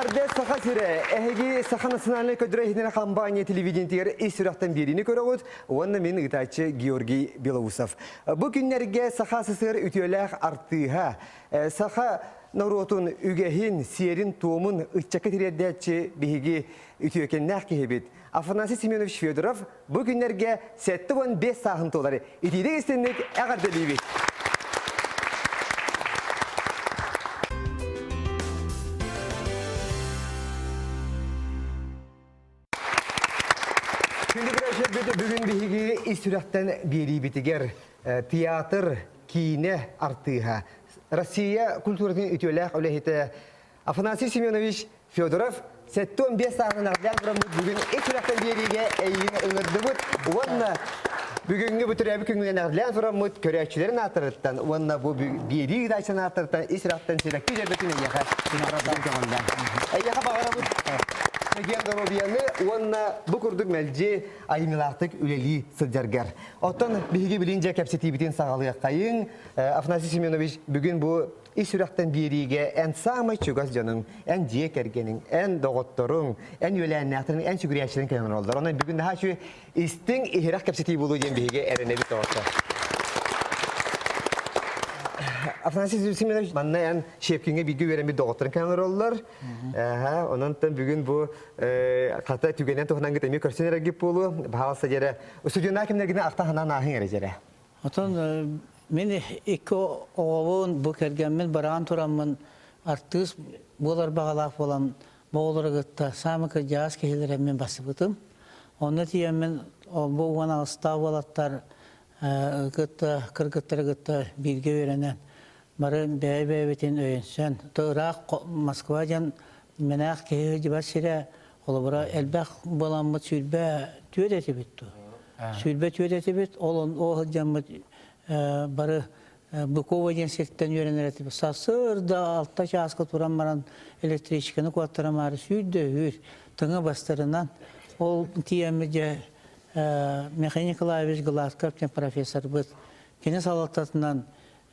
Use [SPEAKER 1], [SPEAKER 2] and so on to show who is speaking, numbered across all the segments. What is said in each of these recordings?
[SPEAKER 1] Эҕэрдэ Саха сирэ! Эһиги Саха национальнай көдөрө иһинэн хампаанньа телевидениетигэр ис сүрэхтэн биэриини көрөҕүт уонна мин ыытааччы Георгий Белоусов. Бу күннэргэ Саха СССР үтүөлээх артыыһа, саха норуотун үгэһин, сиэрин-туомун ыччакка тириэрдээччи биһиги үтүөкэннээх киһибит Афанасий Семенович Федоров бу күннэргэ 75 сааһын туолар итиитик истинник эҕэрдэлиибит! Күндү көрөөччүлэрбит бүгүн биһиги ис сүрэхтэн биэриибитигэр театр, киинэ артыыһа, Россия культуратын үтүөлээх үлэһитэ Афанасий Семенович Федоров 75 сааһынан эҕэрдэлээн тураммыт бүгүн ис сүрэхтэн биэриигэ эйигин ыҥырдыбыт уонна бүгүҥҥү бу төрөөбүт күҥҥүнэн эҕэрдэлээн тураммыт көрөөччүлэрин ааттарыттан уонна бу биэрии ыытааччытын ааттарыттан ис сүрэхтэн сибэкки дьөрбөтүн эйиэхэ туттарабытын көҥүллээн. Эйиэхэ баҕарабыт чэгиэн доруобуйаны уонна бу курдук мэлдьи айымньылаахтык үлэлии сылдьаргар. Оттон биһиги билин дьэ кэпсэтиибитин саҕалыаххайыҥ. Афанасий Семенович бүгүн бу ис сүрэхтэн биэриигэ эн саамай чугас дьонуҥ, эн дьиэ кэргэниҥ, эн доҕотторуҥ, эн үөлээннээхтэриҥ, эн сүгүрүйээччилэриҥ кэлэн олороллор. Онон бүгүн наһаа үчүгэй истиҥ, иһирэх кэпсэтии буолуо диэн биһиги эрэнэбит доҕоттор. Афанасий Семенович, манна эн Щепкиҥҥэ бииргэ үөрэммит доҕотторуҥ кэлэн олороллор. Онон бүгүн бу хата түгэнэн туһунан эмиэ көрсөн эрэргит буолуо. Баһаалыста дьэрэ, устудьуоннаах кэмнэргинэн ахта санаан ааһыҥ эрэ дьэрэ.
[SPEAKER 2] Отон мин икки оҕобун бу кэргэммин бараан тураммын артыыс буолар баҕалаах буолан бу оҕолору кытта саамай кырдьаҕас киһилэрэ мин бассыбытым. Онно тиийэммин бу 18-таах уолаттар кытта кыргыттары кытта бииргэ үөрэнэн бары бэйэ-бэйэбитин өйөнсөн то ыраах Москва диэн мэнээх киһи сылдьыбат сирэ холобура элбэх буоламмыт 24 этибит дуо 24 этибит, ол ол сылдьаммыт бары Быкова диэн сиртэн үөрэнэр этибит. Сарсыарда 6 чааска туран баран электричканы куоттарамаары сүүрдэ үүр, тыҥа бастарынан. Ол тиийэммит дьэ Михаил Николаевич Гладков диэн профессорбыт кини салалтатынан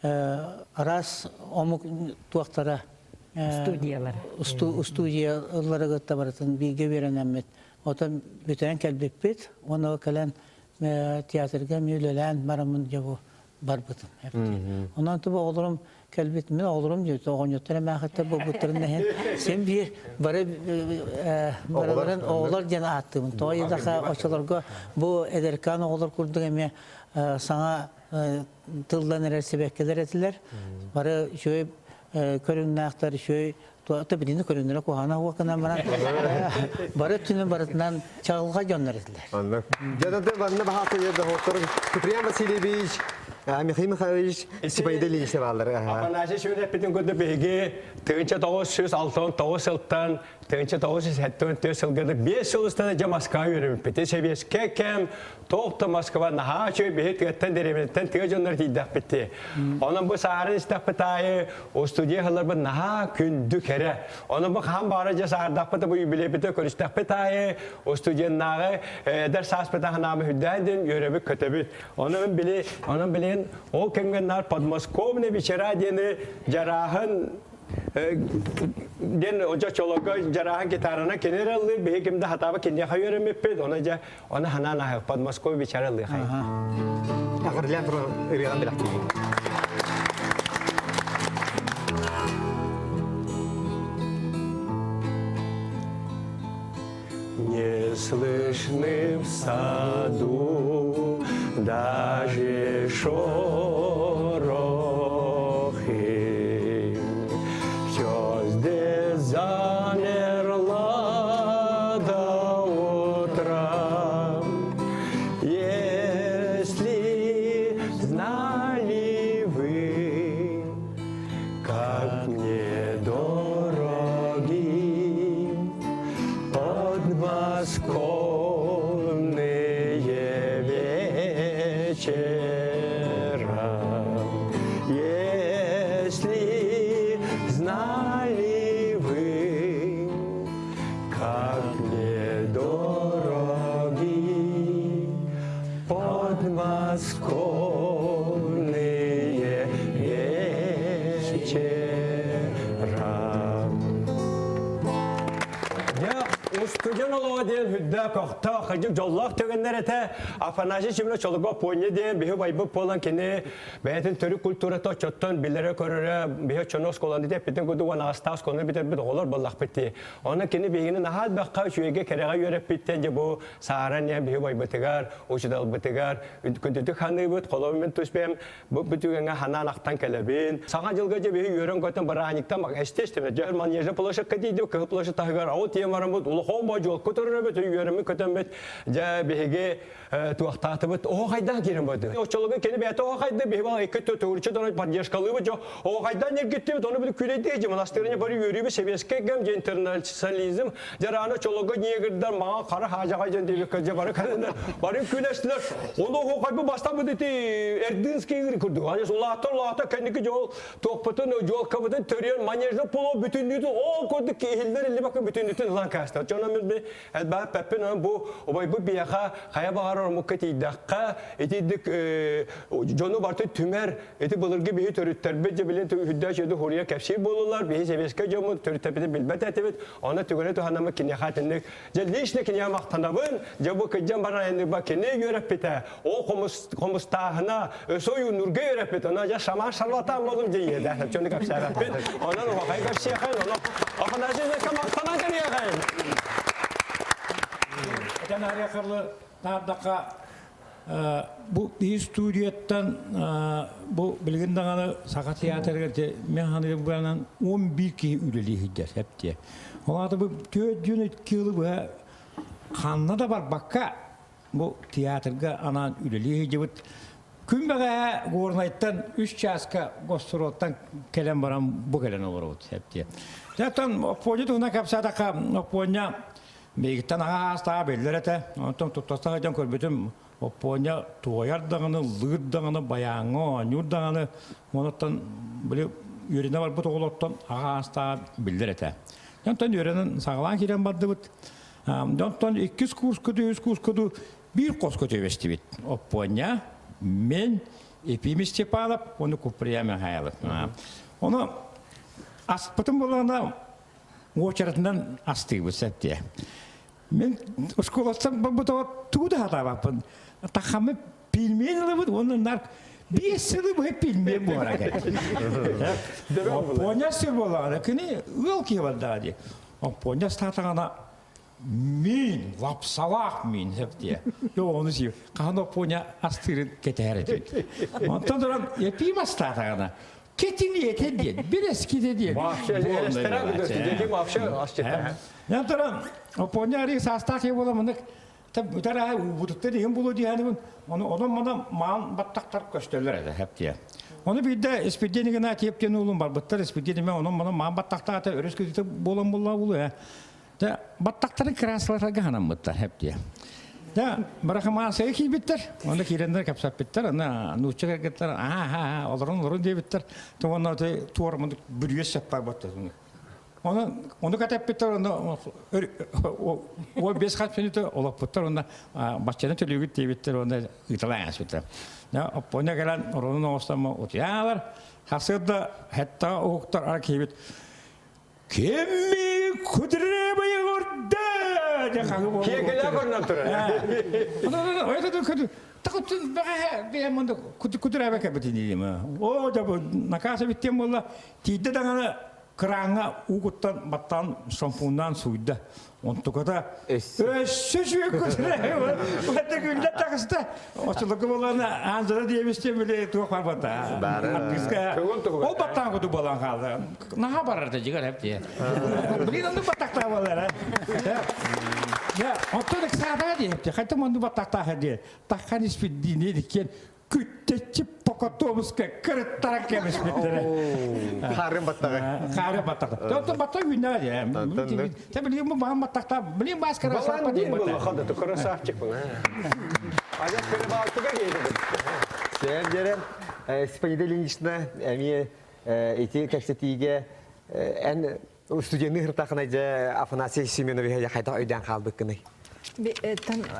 [SPEAKER 2] араас омук туохтара
[SPEAKER 3] студиялар
[SPEAKER 2] студиялары кытта барытын бииргэ үөрэнэммит Отон бүтэрэн кэлбиппит уонна кэлэн театрга эмиэ үлэлээн бараммын дьэ бу барбытым. Онон тубу оҕолорум кэлбит, мин оҕолорум диэбит, оҕонньоттор эмээхиттэр буолбуттарын иһин син биир бары барыларын оҕолор диэн ааттыыбын. Тоҕо диэтэххэ оччолорго бу эдэркээн оҕолор курдук эмиэ саҥа тыллан эрэр сибэккилэр этилэр. Бары үчүгэй көрүҥнээхтэр, үчүгэй Туата билини көрүннэрэ куһаҕана уокунан баран бары өттүнэн барытынан чаҕылҕа дьоннор этилэр.
[SPEAKER 1] Оннук. Дьоннордо манна баһаата доҕоттор Куприян Васильевич, Михаил Михайлович Сипайда Ильиничтэ бааллар.
[SPEAKER 4] Афанасий Семенович курдук биһиги 1969 сылтан 1974 сылга 5 сыл устата дьэ Москва үөрэммиппит. Сэбиэскэй кэм Туох да Москва наһаа үчүгэй биһи тыаттан дэриэбинэттэн тыа дьоннор тиийдэхпит Онон бу саарын истэхпит аайы устудьуйа сылларбыт наһаа күндү кэрэ. Онон бу хаһан баҕара дьэ саардахпыт бу юбилейбитэ көрүстэхпит аайы устудьуоннааҕы эдэр сааспыт аһынаабы үрдээн диэн үөрэбит көтөбүт. Онон били онон билигин ол кэмҥэ наар подмосковный вечера диэни дьарааһын диэн очолорго дьарааһын гитаранан кини эрэ ыллыыр биһи ким да хатаабы киниэхэ үөрэммиппит ону дьэ Оны ханаан аһык Подмосковье вечера лыхай.
[SPEAKER 1] Ахырлян туран ырыаҕын билэхтиигин.
[SPEAKER 4] Не слышны в саду даже шорохи. Все здесь замерло до утра. Если знали вы, как мне дороги подмосковные вечера. Устудьуон олоҕо диэн үрдээх көхтөөх, кырдьык дьоллоох түгэннэр этэ. Афанасий Семенович Чолого Пуонньа диэн биһи убайбыт буолан кини бэйэтин төрүт культурата оччоттон билэрэ-көрөрө биһи оччону оскуоланы эппитин курдук уон аҕыстаах оскуоланы бүтэрбит оҕолор буоллахпыт дии. Онон кини биһигини наһаа элбэххэ үчүгэйгэ кэрэҕэ үөрэппиттэн дьэ бу сааран диэн биһи убайбытыгар, учууталбытыгар күндүтүк саныыбыт, холобур мин тус бэйэм Бу бүтүгэҥҥэ ханаан ахтан кэлэбин. Саҥа дьылга дьэ биһи үөрэн-көтөн бырааһынньыктан эсте-эстеме. Дьэ манежа площадка тиийдим, кыһыл площадь таһыгар ол тиийэн бараммыт улахан бодьуолку турарабыт, үөрэммит көтөммүт. Дьэ биһиги туохтаатыбыт, оһо хайдаан киирэн барды. Оччолорго кини бэйэтэ оһо хайды, биһи бал икки төгүрүччү дорой поддержкалыыбыт, дьо оһо хайдаан ньиргиттибит, ону били күлэйдии дьэ монастырыня бары үөрүүбүт сэбиэскэй кэм дьэ интернационализм дьэ рано оччолорго негрдар маҥан хара хаадьаҕай дьон диэбиккэ дьэ бары кэлэннэр бары күлэстилэр Ону оһуохайбы бастаммыт ити Эрдынский игры курдук. Аны улаата улаата кэнники дьол туохпутун дьуолкабытын төрүөн манежный полу бүтүннүүтүн ол курдук иһиллэр иллибакка бүтүннүүтүн ылан кээстэ. Дьоно мин элбэҕи пэппин онон бу убайбыт биһиэхэ хайа баҕарар омукка тиийдэххэ итидик дьону барытын түмэр ити былыргы биһи төрүттэрбит дьэ билин үрдээх дьоду хуруйа кэпсиир буолулар биһи сэбиэскэй дьоммут төрүттэрбитин билбэт этибит онно түгэни туһанаммыт киниэхэ итинник Дьэ лично кинигэ махтанабын, дьэ бу кыдьан баран айанныырба кини үөрэппитэ, ол хомус, хомустааһына, өсө ойууннуурга үөрэппит, онон дьэ шаман шарлатан болум дьэ иэдээн, чону кэпсээбэппин, онон уһахай кэпсиэхэйин, онон Афанасий Ильичка махтанан кэлиэхэйин.
[SPEAKER 3] Этэн арыахырлы таардахха Бу биир студияттан бу билигин даҕаны Саха театрыгар мен ханыырбынан 11 киһи үлэлии сылдьар эптиэ. Ол аата бу 402 ыылы быһа ханна да барбакка бу театрга анаан үлэлии сылдьыбыт. Күн бэҕэһээ Горнайтан үс чааска гостуруоттан кэлэн баран бу кэлэн олоробут эптиэ. Оттон Оппуонньа туһунан кэпсээтэххэ Оппуонньа Миигиттэн аҕа аастааҕа биллэр этэ. Онтон туттарса сылдьан көрбүтүм, Оппуонньа туойар даҕаны, ыллыыр даҕаны, байааҥҥа оонньуур даҕаны. Онуттан били үөрэнэ барбыт оҕолортон аҕа аастааҕа биллэр этэ. Онтон үөрэнэн саҕалаан киирэн бардыбыт. Онтон иккис курска үһүс курска биир хоско түбэстибит. Оппуонньа, мен, Ефимий Степанов, уонна Куприя Михайлов. Ону аспытым буоллаҕына уочаратынан астыыбыт сэптиэ. Мин оскуолаттан барбытыгар тугу да сатаабаппын. Тахамы пельмень ылабыт уонна нар биэс сылы быһа пельмень буолара кэлэр. Оппуонньа сыр буоллаҕына кини ыал киһи бардаҕа дии. Оппуонньа астаатаҕына миин, лапсалаах миин сөп диэ. Йоо ону сиир. Хаһан Оппуонньа астыырын кэтэһэр этибит. Онтон туран Епим астаатаҕына Кетиниэтэ диэн, бирэскитэ диэн.
[SPEAKER 4] Вообще, ресторан дети вообще асчыта.
[SPEAKER 3] Мен туран, Оппуонньа арыы саастаах киһи буолан мынык бүтэр уубутуттан иһин булу диэхэнибин, ону онон манан маан баттахтар көстөллөр этэ хэптиэ. Ону биирдэ Испирдиэн Игнатьев диэн уулун барбыттар, Испирдиэн эмэ онон манан маан баттахтаата өрүс кытыыта буолан булла булу ээ. Дьэ, баттахтарын кырааскалатарга ханаммыттар хэптиэ. Дьэ, барахамаасыга киирбиттэр, онно киирэннэр кэпсэппиттэр, аны нуучча кэргэттэр аа олорун олорун диэбиттэр, то уонна туора бүрүйэ сөп барбыттар. Оны ону кэтэппиттэр, онно о бес хас мүнүүтэ олоппуттар, онно баччаны төлүүгүт диэбиттэр, онно ыыталаан ааспыттар. Оппуонньа кэлэн оронун оҥостон утуйаалар, сарсыарда хэттэҕэ уһуктар ара киһибит Кимми кудребый урда
[SPEAKER 4] Киэкэлээх көрүнэн турар.
[SPEAKER 3] Кудурабе кэбитин О, наказ биттен буолла. Тиийдэ даҕаны кырааҥҥа уу куттан баттаан шампуннаан сууйда. Онтуката өссө үчүгэй кудурабе. Уонна күллэ таҕыста. Оччолорго буоллаҕына Анжела диэбистиэн били туох барбата. Ол баттаан куту буолан хаалла. Наһаа барар да дьигэр эп дии. Блин, оннук баттахтаах буолар. Дьэ, оттон ыксаатаҕа диэбитэ. Хайтан оннук баттахтаах диэ. Таххан испит диини диккен күттеччи покотобуска кырыттаран кэбиспиттэрэ.
[SPEAKER 1] Харын баттаҕы.
[SPEAKER 3] Харын баттаҕы. Оттон баттах үүннэҕэ дии. Тэ билигин бу баҕам баттахта, билигин баас красавчик
[SPEAKER 4] диэн буолла, ханда красавчик был. Ажас перебалтыга кейдибин.
[SPEAKER 1] Сэр дьэрэ, Степанида Ильинична эмиэ ити кэпсэтиигэ эн студенты ыртахына дьэ Афанасий Семенович хайдах өйдөөн хаалбыккыный?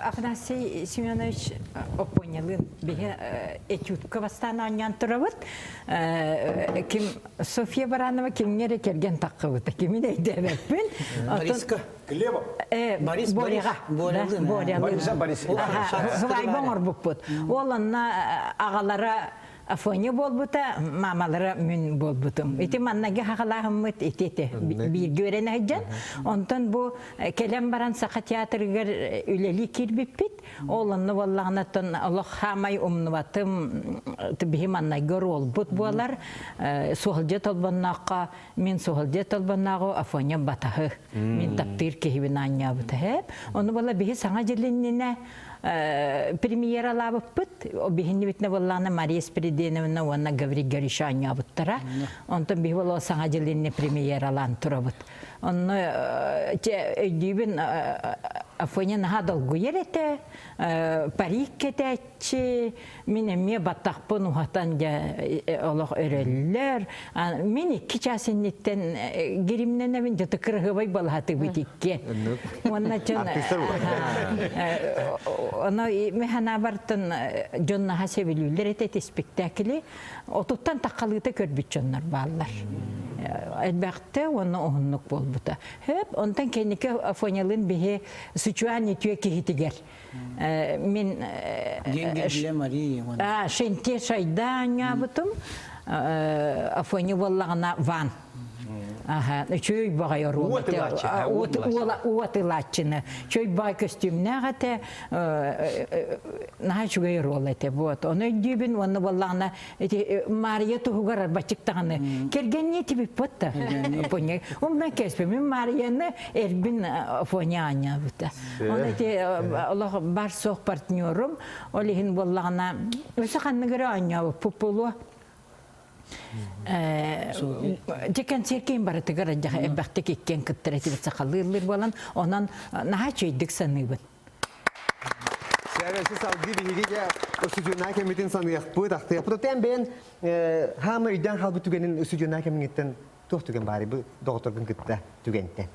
[SPEAKER 5] Афанасий Семенович Оппуонньалыын биһи этюдка бастаан оонньоон турабыт. Ким Софья Баранова кимҥэ эрэ кэргэн таххыбыта, кимин өйдөөбөппүн.
[SPEAKER 2] Бориска.
[SPEAKER 3] Глеба.
[SPEAKER 2] Борис
[SPEAKER 5] Боряҕа.
[SPEAKER 2] Борялыын.
[SPEAKER 5] Борялыын.
[SPEAKER 4] Борис.
[SPEAKER 5] Сыбайба оҥорбуппут. Ол онно аҕалара Афоня буолбута, маамалара мин буолбутум. Ити маннаги хахалааһыммыт ити этэ. Бииргэ үөрэнэ сылдьан. Онтон бу кэлэн баран Саха театрыгар үлэлии киирбиппит. Ол онно буоллаҕына олох хаамай умнубатым биһи маннайгы оруолбут буолар. Суһалдьа Толбоннооххо мин Суһалдьа Толбоннооҕу Афоня Батаһы мин таптыыр киһибин аанньаабыта. Ону буола биһи саҥа дьыл иннинэ премьералаабыппыт. Биһиннибитинэ буоллаҕына Мария Спиридоновна уонна Гаврил Григорьевич оонньообуттара. Онтон биһи буола саҥа дьыл иннинэ премьералаан турабыт. Онно өйдүүбүн Афоня наһаа долгуйар этэ, парик кэтээччи, мин эмиэ баттахпын уһатан дьэ олох өрөллөр. Мин икки чаас инниттэн гримнэнэбин, дьэ кырыһыбай балаһатыбыт икки. Уонна дьон оно мен ханаабартан дьон наһаа сөбүлүүллэр этэ ити спектакли. Отуттан таххалыыта көрбүт дьоннор бааллар. Элбэхтэ уонна уһуннук буолбута. Хөп, онтон кэнники Афонялыын биһи Сычуан үтүө киһитигэр мин
[SPEAKER 2] Деньги Марии.
[SPEAKER 5] Шенте шайда анньаабытым Афоня буоллаҕына Ван. Аха, үчүгэй баҕай оруол этэ. Уот ылааччыны. Үчүгэй баҕай көстүүмнээх этэ. Наһаа үчүгэй оруол этэ. Вот. Ону өйдүүбүн уонна буоллаҕына ити Мария туһугар арбаччык даҕаны кэргэннии тибиппит да. Афоня. Умнан кэспи. Мин Марияны эрбин Афоня аанньаабыта. Оны ити олох бар суох партнерум. Ол иһин буоллаҕына өссө ханнык эрэ оонньообуппут буолуо. Дьэ кэнсиэркэйин барытыгар элбэхтик иккиэн кыттар этибит сахалыы буолан, онон наһаа үчүгэйдик саныыбын.
[SPEAKER 1] Сэрээси салгыы биһиги дьэ устудьуоннаа кэммитин саныахпыт, ахтыахпыт. Оттон бэйэн хаама өйдөөн хаалбыт түгэнин устудьуоннаа кэмҥиттэн туох түгэн баарый бу доҕотторгун кытта түгэнтэн?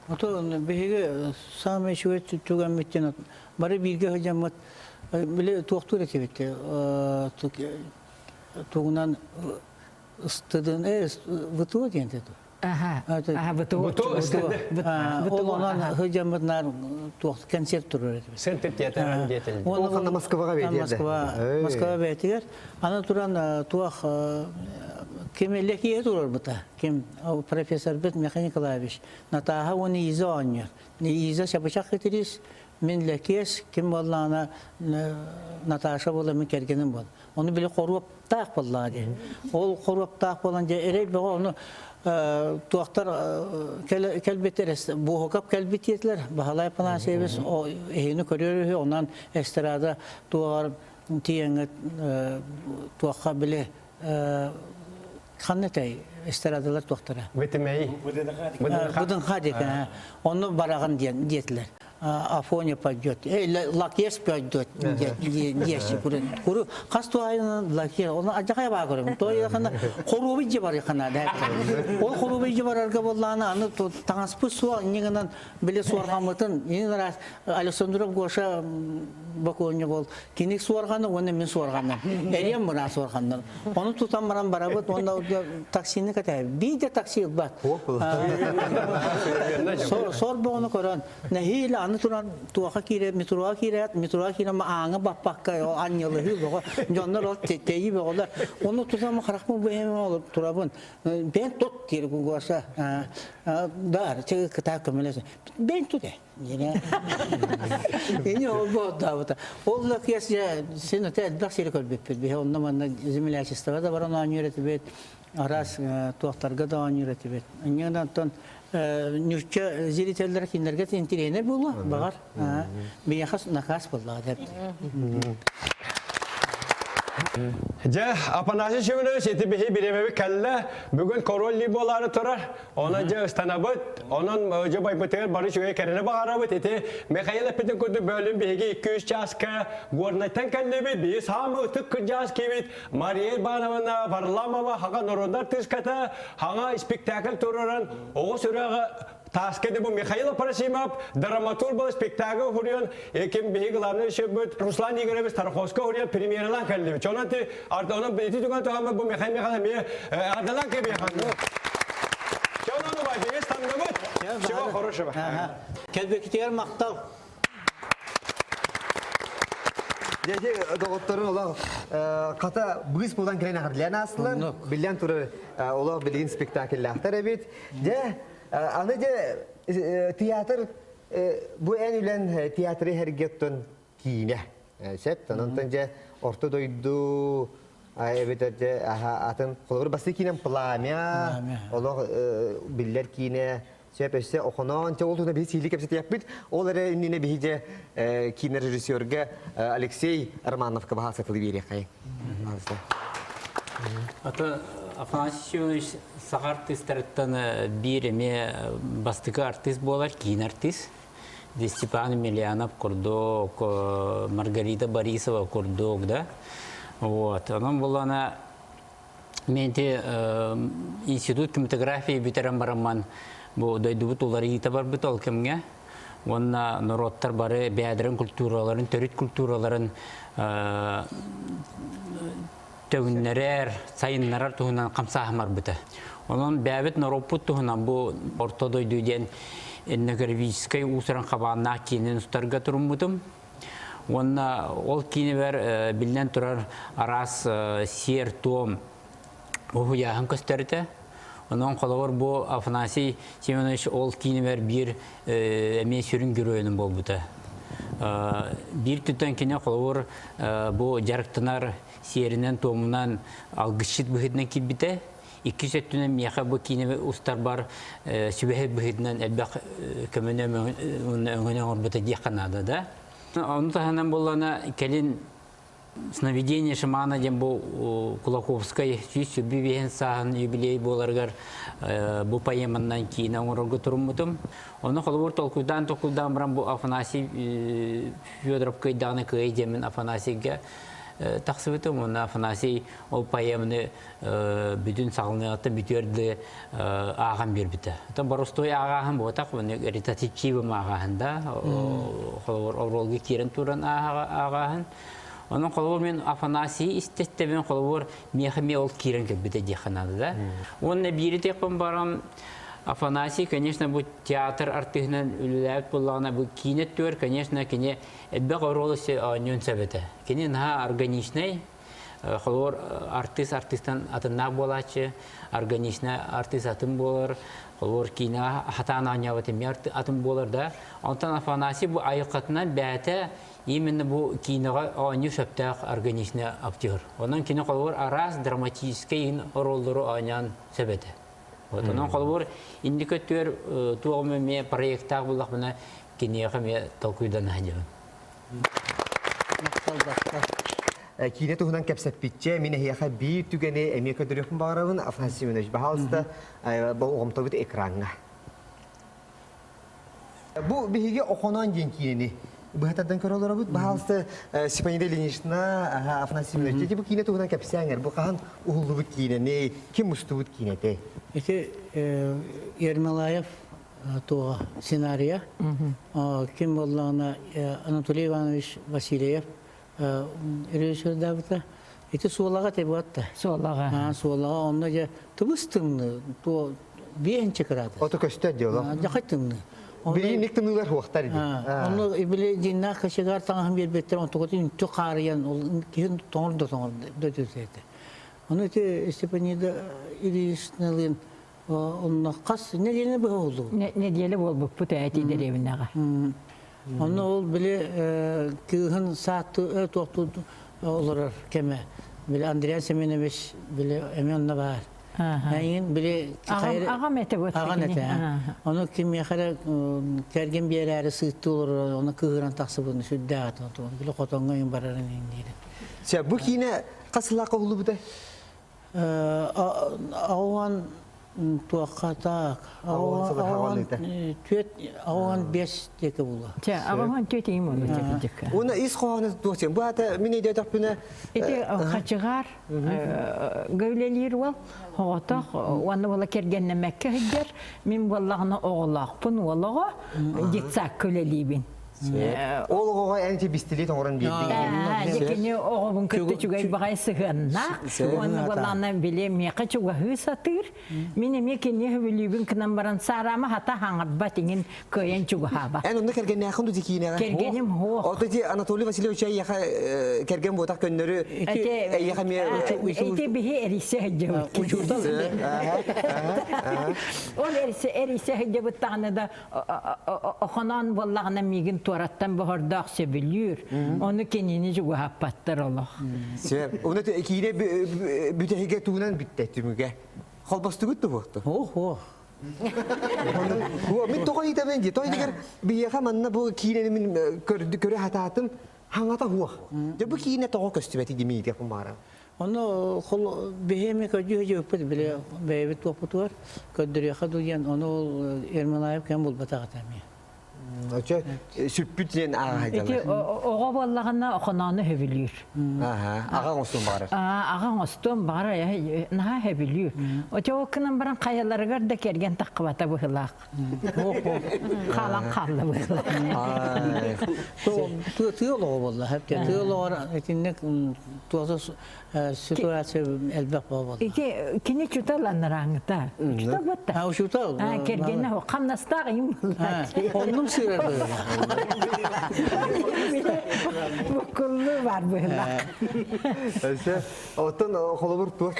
[SPEAKER 2] Ото биһиги саамай үчүгэй түгэммиттэн бары бииргэ сылдьаммыт били туохтуур этибит тугунан ыстыдын ВТО диэн этэ
[SPEAKER 5] Аха, ВТО.
[SPEAKER 2] Ол онон сылдьаммыт наар туох концерт турар этибит.
[SPEAKER 4] Центр театр диэтил.
[SPEAKER 1] Ол ханна Москваҕа бэйэтигэр.
[SPEAKER 2] Москва, Москва бэйэтигэр. Аны туран туох ким Лекие турарбыта. Ким профессорбыт Михаил Николаевич Натаха уонна Иза оонньуур. Иза чабычах хитрис, мин Лэкиэс, ким буоллаҕына Наташа буола мин кэргэним буол. Ону били хоруоптаах буоллаҕа дии. Ол хоруоптаах буолан дьэ эрэй бөҕө ону туохтар кэлбиттэр Буоһукап кэлбит диэтилэр. Баһылай Афанасьевич эһини көрөр үһү, онон эстрада туоҕар тиийэҥҥит туохха били ханна этэй эстрадалар туохтара
[SPEAKER 4] Бытымэй.
[SPEAKER 2] Быдынха диэки онно бараҕын диэн диэтилэр Афоня пойдет Лакес пойдет диэччи куру хас туайынан Лакес оны адьахай баа көрөм туайахана хоруобай же барыхана ол хоруобай же барарга боллаана аны таҥаспыт суох иннигинэн били суорҕаммытын инин Александров Гоша бокуонньук ол кини суорҕаны уонна мин суорҕаным эриэн мына суорҕаннар ону тутан баран барабыт уонна таксины кэтэһэбит биир да такси ылбат сор боҕону көрөн нэһиилэ аны туран туоха киирэ метроға киирээт метроға киирэн ааҥа баппакка анньылыһыы бөҕө дьоннор ол тэйии бөҕөлөр ону тутан харахпын бэйэм турабын бэйэн тот диир Гоша да кытаа көмөлөс бэйэн тут Ини ол буолдаабыта. Ол да киэс син өтө элбэх сири көрбүппүт. Биһи онно манна землячествоҕа да баран оонньуур этибит, араас туохтарга да оонньуур этибит. Инньэ оттон ньучча зрителлэр кинилэргэ интириэнэ буолуо, баҕар. Биһиэхэ накаас буоллаҕа деп.
[SPEAKER 4] Дьэ, Афанасий Семенович, ити биһи бириэмэбит кэллэ. Бүгүн король ли буолаары турар. Онон дьэ ыстанабыт. Онон дьэ байбытыгар бары үчүгэй кэрэни баҕарабыт. Ити Михаил эппитин курдук бөлүн биһиги 2-3 чааска Горнайтан кэллибит. Биһи саамы ытык кырдьаас киибит Мария Ивановна Варламова хаҥа народнай артыыската хаҥа спектакль туруоран оҕо сүрэҕэ Тааска бу Михаил Апарасимов драматург был спектакль уһуруйан ким биһи главный режиссербут Руслан Игоревич Тарховскай уһуруйан премьералаан кэллибит. Онон ти онон ити түгэн туһаммыт бу Михаил Михайлович эмиэ ардалаан кэбиэхэн. Онон убай биһи станныбыт. Всего хорошего.
[SPEAKER 2] Кэлбекитигэр махтал.
[SPEAKER 1] Дьэ, доҕотторун олох хата быыс булан кэлэн аҕырлаан аастылар. Биллэн турар олох билигин спектакльлаахтар эбит. Дьэ, аны дьэ театр бу эн үлэн театры иһэргеттон киинэ. Сөп, онтон дьэ орто дойду эбэтэр дьэ атын холобур бастакы киинэм Пламя, олох биллэр киинэ сөп өссө охоноон чэ ол туһунан биһи сиһилии кэпсэтиэхпит. Ол эрэ иннинэ биһи дьэ киинэ режиссерга Алексей Романовка баһаа сатылы биэриэххэй.
[SPEAKER 6] Ата Афанасий Семенович саха артыыстарыттан биир эмиэ бастакы артыыс буолар, киин артыыс. Степан Емельянов курдук, Маргарита Борисова курдук, да. Вот. Онон булана мен ити институт кинематографии бүтэрэн барамман бу дойдубут уларыйыыта барбыт ол кэмҥэ уонна норуоттар бары бэйэлэрин культураларын, төрүт культураларын төгүннэрэр, сайыннарар туһунан хамсааһын барбыта. Онон бэйэбит норуоппут туһунан бу Орто дойду диэн этнографическай уус-уран хабааннаах киинин устарга туруммутум. Уонна ол киинэбэр биллэн турар араас сиэр-туом уһуйааһын көстөрүтэ. Онон холобур бу Афанасий Семенович ол киинэбэр биир эмиэ сүрүн геройунан буолбута. Биир түтэн кини холобур бу дьарыктанар сиэринэн-туомунан алгысчыт быһыытынан киирбитэ. Иккис өттүнэн миэхэ бу киинэби устарбар сүбэһит быһыытынан элбэх көмөнү өҥөнү оҥорбута диэххэ наада да. Ону таһынан буоллаҕына кэлин Сновидение шамана диэн бу Кулаковскай 125 сааһын юбилей буоларыгар бу поэманнан киинэ оҥорорго туруммутум. Ону холобур толкуйдаан толкуйдаан баран бу Афанасий Федоров кыайдаҕына кыай диэммин Афанасийга тахсыбытым. Уонна Афанасий ол поэманы бүтүн саҕаланыаҕыттан бүтүөр дылы ааҕан биэрбитэ. Оттон боростуой ааҕааһын буотах, ритатичивым ааҕааһын да, холобур оруолга киирэн туран ааҕааһын. Онон холобур мен Афанасий истэстэбин холобур миэхэ эмиэ ол киирэн кэлбитэ диэххэ наада да. Уонна биири тиэхпин баран Афанасий, конечно, бу театр артыыһынан үлэлээбит буоллаҕына, бу киинэ өттүгэр, конечно, кини элбэх оруолу оонньуон сөп этэ. Кини наһаа органичнай, Холобур, артыыс артыыстан атыннаах буолааччы, органичнай артыыс атын буолар, холобур, киинэҕэ хатаан оонньообот эмиэ атын буолар да. Онтон Афанасий бу айылҕатынан бэйэтэ именно бу киинэҕэ оонньуу сөптөөх органичный актер. Онон кини холобур араас драматическай оруоллору оонньоон сөп этэ. Вот онон холобур инники өттүгэр туоҕум эмиэ проектаах буллахпына киниэхэ эмиэ толкуйдана сылдьабын.
[SPEAKER 1] Киинэ туһунан кэпсэппиччэ, мин эһиэхэ биир түгэни эмиэ көрдөрүөхпүн баҕарабын. Афанасий Семенович, баһаалыста, болҕомтобут экраҥҥа. Бу биһиги Охоноон диэн киинэни быһа тардан көрө олоробут. Баһаалыста, Степанида Ильинична, Афанасий Семенович, бу киинэ туһунан кэпсээҥэр. Бу хаһан уһуллубут киинэни, ким устубут киинэтэ?
[SPEAKER 2] Ити Ермолаев туоҕа сценарийа. Ким буоллаҕына Анатолий Иванович Васильев режиссердаабыта. Ити суолаҕа тебуатта.
[SPEAKER 5] Суолаҕа.
[SPEAKER 2] Суолаҕа онно дьэ тыбыс тымныы туо биэһинчэ кыраадыс.
[SPEAKER 1] Ото көстөр диоло.
[SPEAKER 2] Дьахай тымныы.
[SPEAKER 1] Билиник тымныылар хуохтар ди.
[SPEAKER 2] Онно били дьиннээх кочегар таҥаһын биэрбиттэр онтугутун үнтү хаарыйан ол киһин тоҥор да тоҥор да этэ. Ону ити Степанида Ильиничналыын Онно хас нэдиэлэ быһа буоллугут?
[SPEAKER 5] Нэдиэлэ буолбуппут эти дэриэбинэҕэ.
[SPEAKER 2] Онно ол били кыыһын сааттыы туохтуу олорор кэмэ. Били Андриан Семенович били эмиэ онно баар. Эйигин били
[SPEAKER 5] Аҕам этэ вот.
[SPEAKER 2] Аҕан этэ. Ону кимиэхэ эрэ кэргэн биэрээри сыыттыы олорор, ону кыыһыран тахсыбытын сүрдээх этэ. Били хотоҥҥо иҥ барарын иҥ диирэ.
[SPEAKER 1] Сэ бу киинэ хас сыллаахха уһуллубута?
[SPEAKER 2] Ауан туохха так ауан түөт ауан бес диэки була.
[SPEAKER 5] Чэ, ауан түөт иим буолу чэкичэккэ.
[SPEAKER 1] Уна ис хоһооно туох сен. Бу ата мин өйдөөтөхпүнэ
[SPEAKER 5] Ити хачыгаар гөвлелиир уол оҕотох уонна буола кэргэннэмэккэ сылдьар. Мин буоллаҕына оҕолоохпун уол оҕо детсакка үлэлиибин.
[SPEAKER 1] Ол оҕоҕо эн ити бистилиит оҥорон биэрдиҥ.
[SPEAKER 5] Дьэ кини оҕобун кытта үчүгэй баҕайы сыһыаннаах. Уонна буоллаҕына били миэхэ чугаһыы сатыыр. Мин эмиэ кини сөбүлүүбүн гынан баран саараама хата хаҥарбат иҥин кыайан чугаһаабат.
[SPEAKER 1] Эн онно кэргэннээххин дуу киинэҕэ?
[SPEAKER 5] Кэргэним суох.
[SPEAKER 1] Ото ити Анатолий Васильевич эйиэхэ кэргэн буотах көннөрү эйиэхэ эмиэ
[SPEAKER 5] Ити биһи эрийсэ сылдьабыт.
[SPEAKER 2] Учуутал.
[SPEAKER 5] Ол эрийсэ эрийсэ сылдьабыт даҕаны да Охоноон буоллаҕына миигин туораттан боһордоох сөбүлүүр. Ону кинини чугаһаппаттар олох.
[SPEAKER 1] Сөп. Оны киинэ бүтэһигэ тугунан бүттэ түмүгэ? Холбостугут туһуохту?
[SPEAKER 2] Ох,
[SPEAKER 1] Мин тоҕо ыйытабын дии. Той дигэр биһиэхэ манна бу киинэни мин көрө хатаатым хаҥата хуох. Дьэ бу киинэ тоҕо көстүбэти димиитэ кумаара.
[SPEAKER 2] Ону биһи эми көрдүү били бэйэбит туохпутугар көрдөрүөххэ дуу диэн ону ол Ермолаев кэм булбатах этэ эмиэ.
[SPEAKER 1] Очо сүппүт диэн ааҕа
[SPEAKER 5] Ити оҕо буоллаҕына охоноону сөбүлүүр.
[SPEAKER 1] Аҕа оҥостуон баҕарар.
[SPEAKER 5] Аҕа оҥостуон баҕарар наһаа сөбүлүүр. Очо ол гынан баран хайаларыгар да кэргэн таххыбата быһылаах. Хаалан хаалла быһылаах.
[SPEAKER 2] Тыа олоҕо буолла. Тыа олоҕор итинник туоса ситуация элбэх буолла.
[SPEAKER 5] Ити кини чутал анарааҥыта. Чутал батта.
[SPEAKER 2] А учутал.
[SPEAKER 5] Кэргэнэ хамнастаах им буолла.
[SPEAKER 2] Оннум сыырар быһылаах.
[SPEAKER 5] Буккуллуу бар быһылаах.
[SPEAKER 1] Өсө оттон холобур туох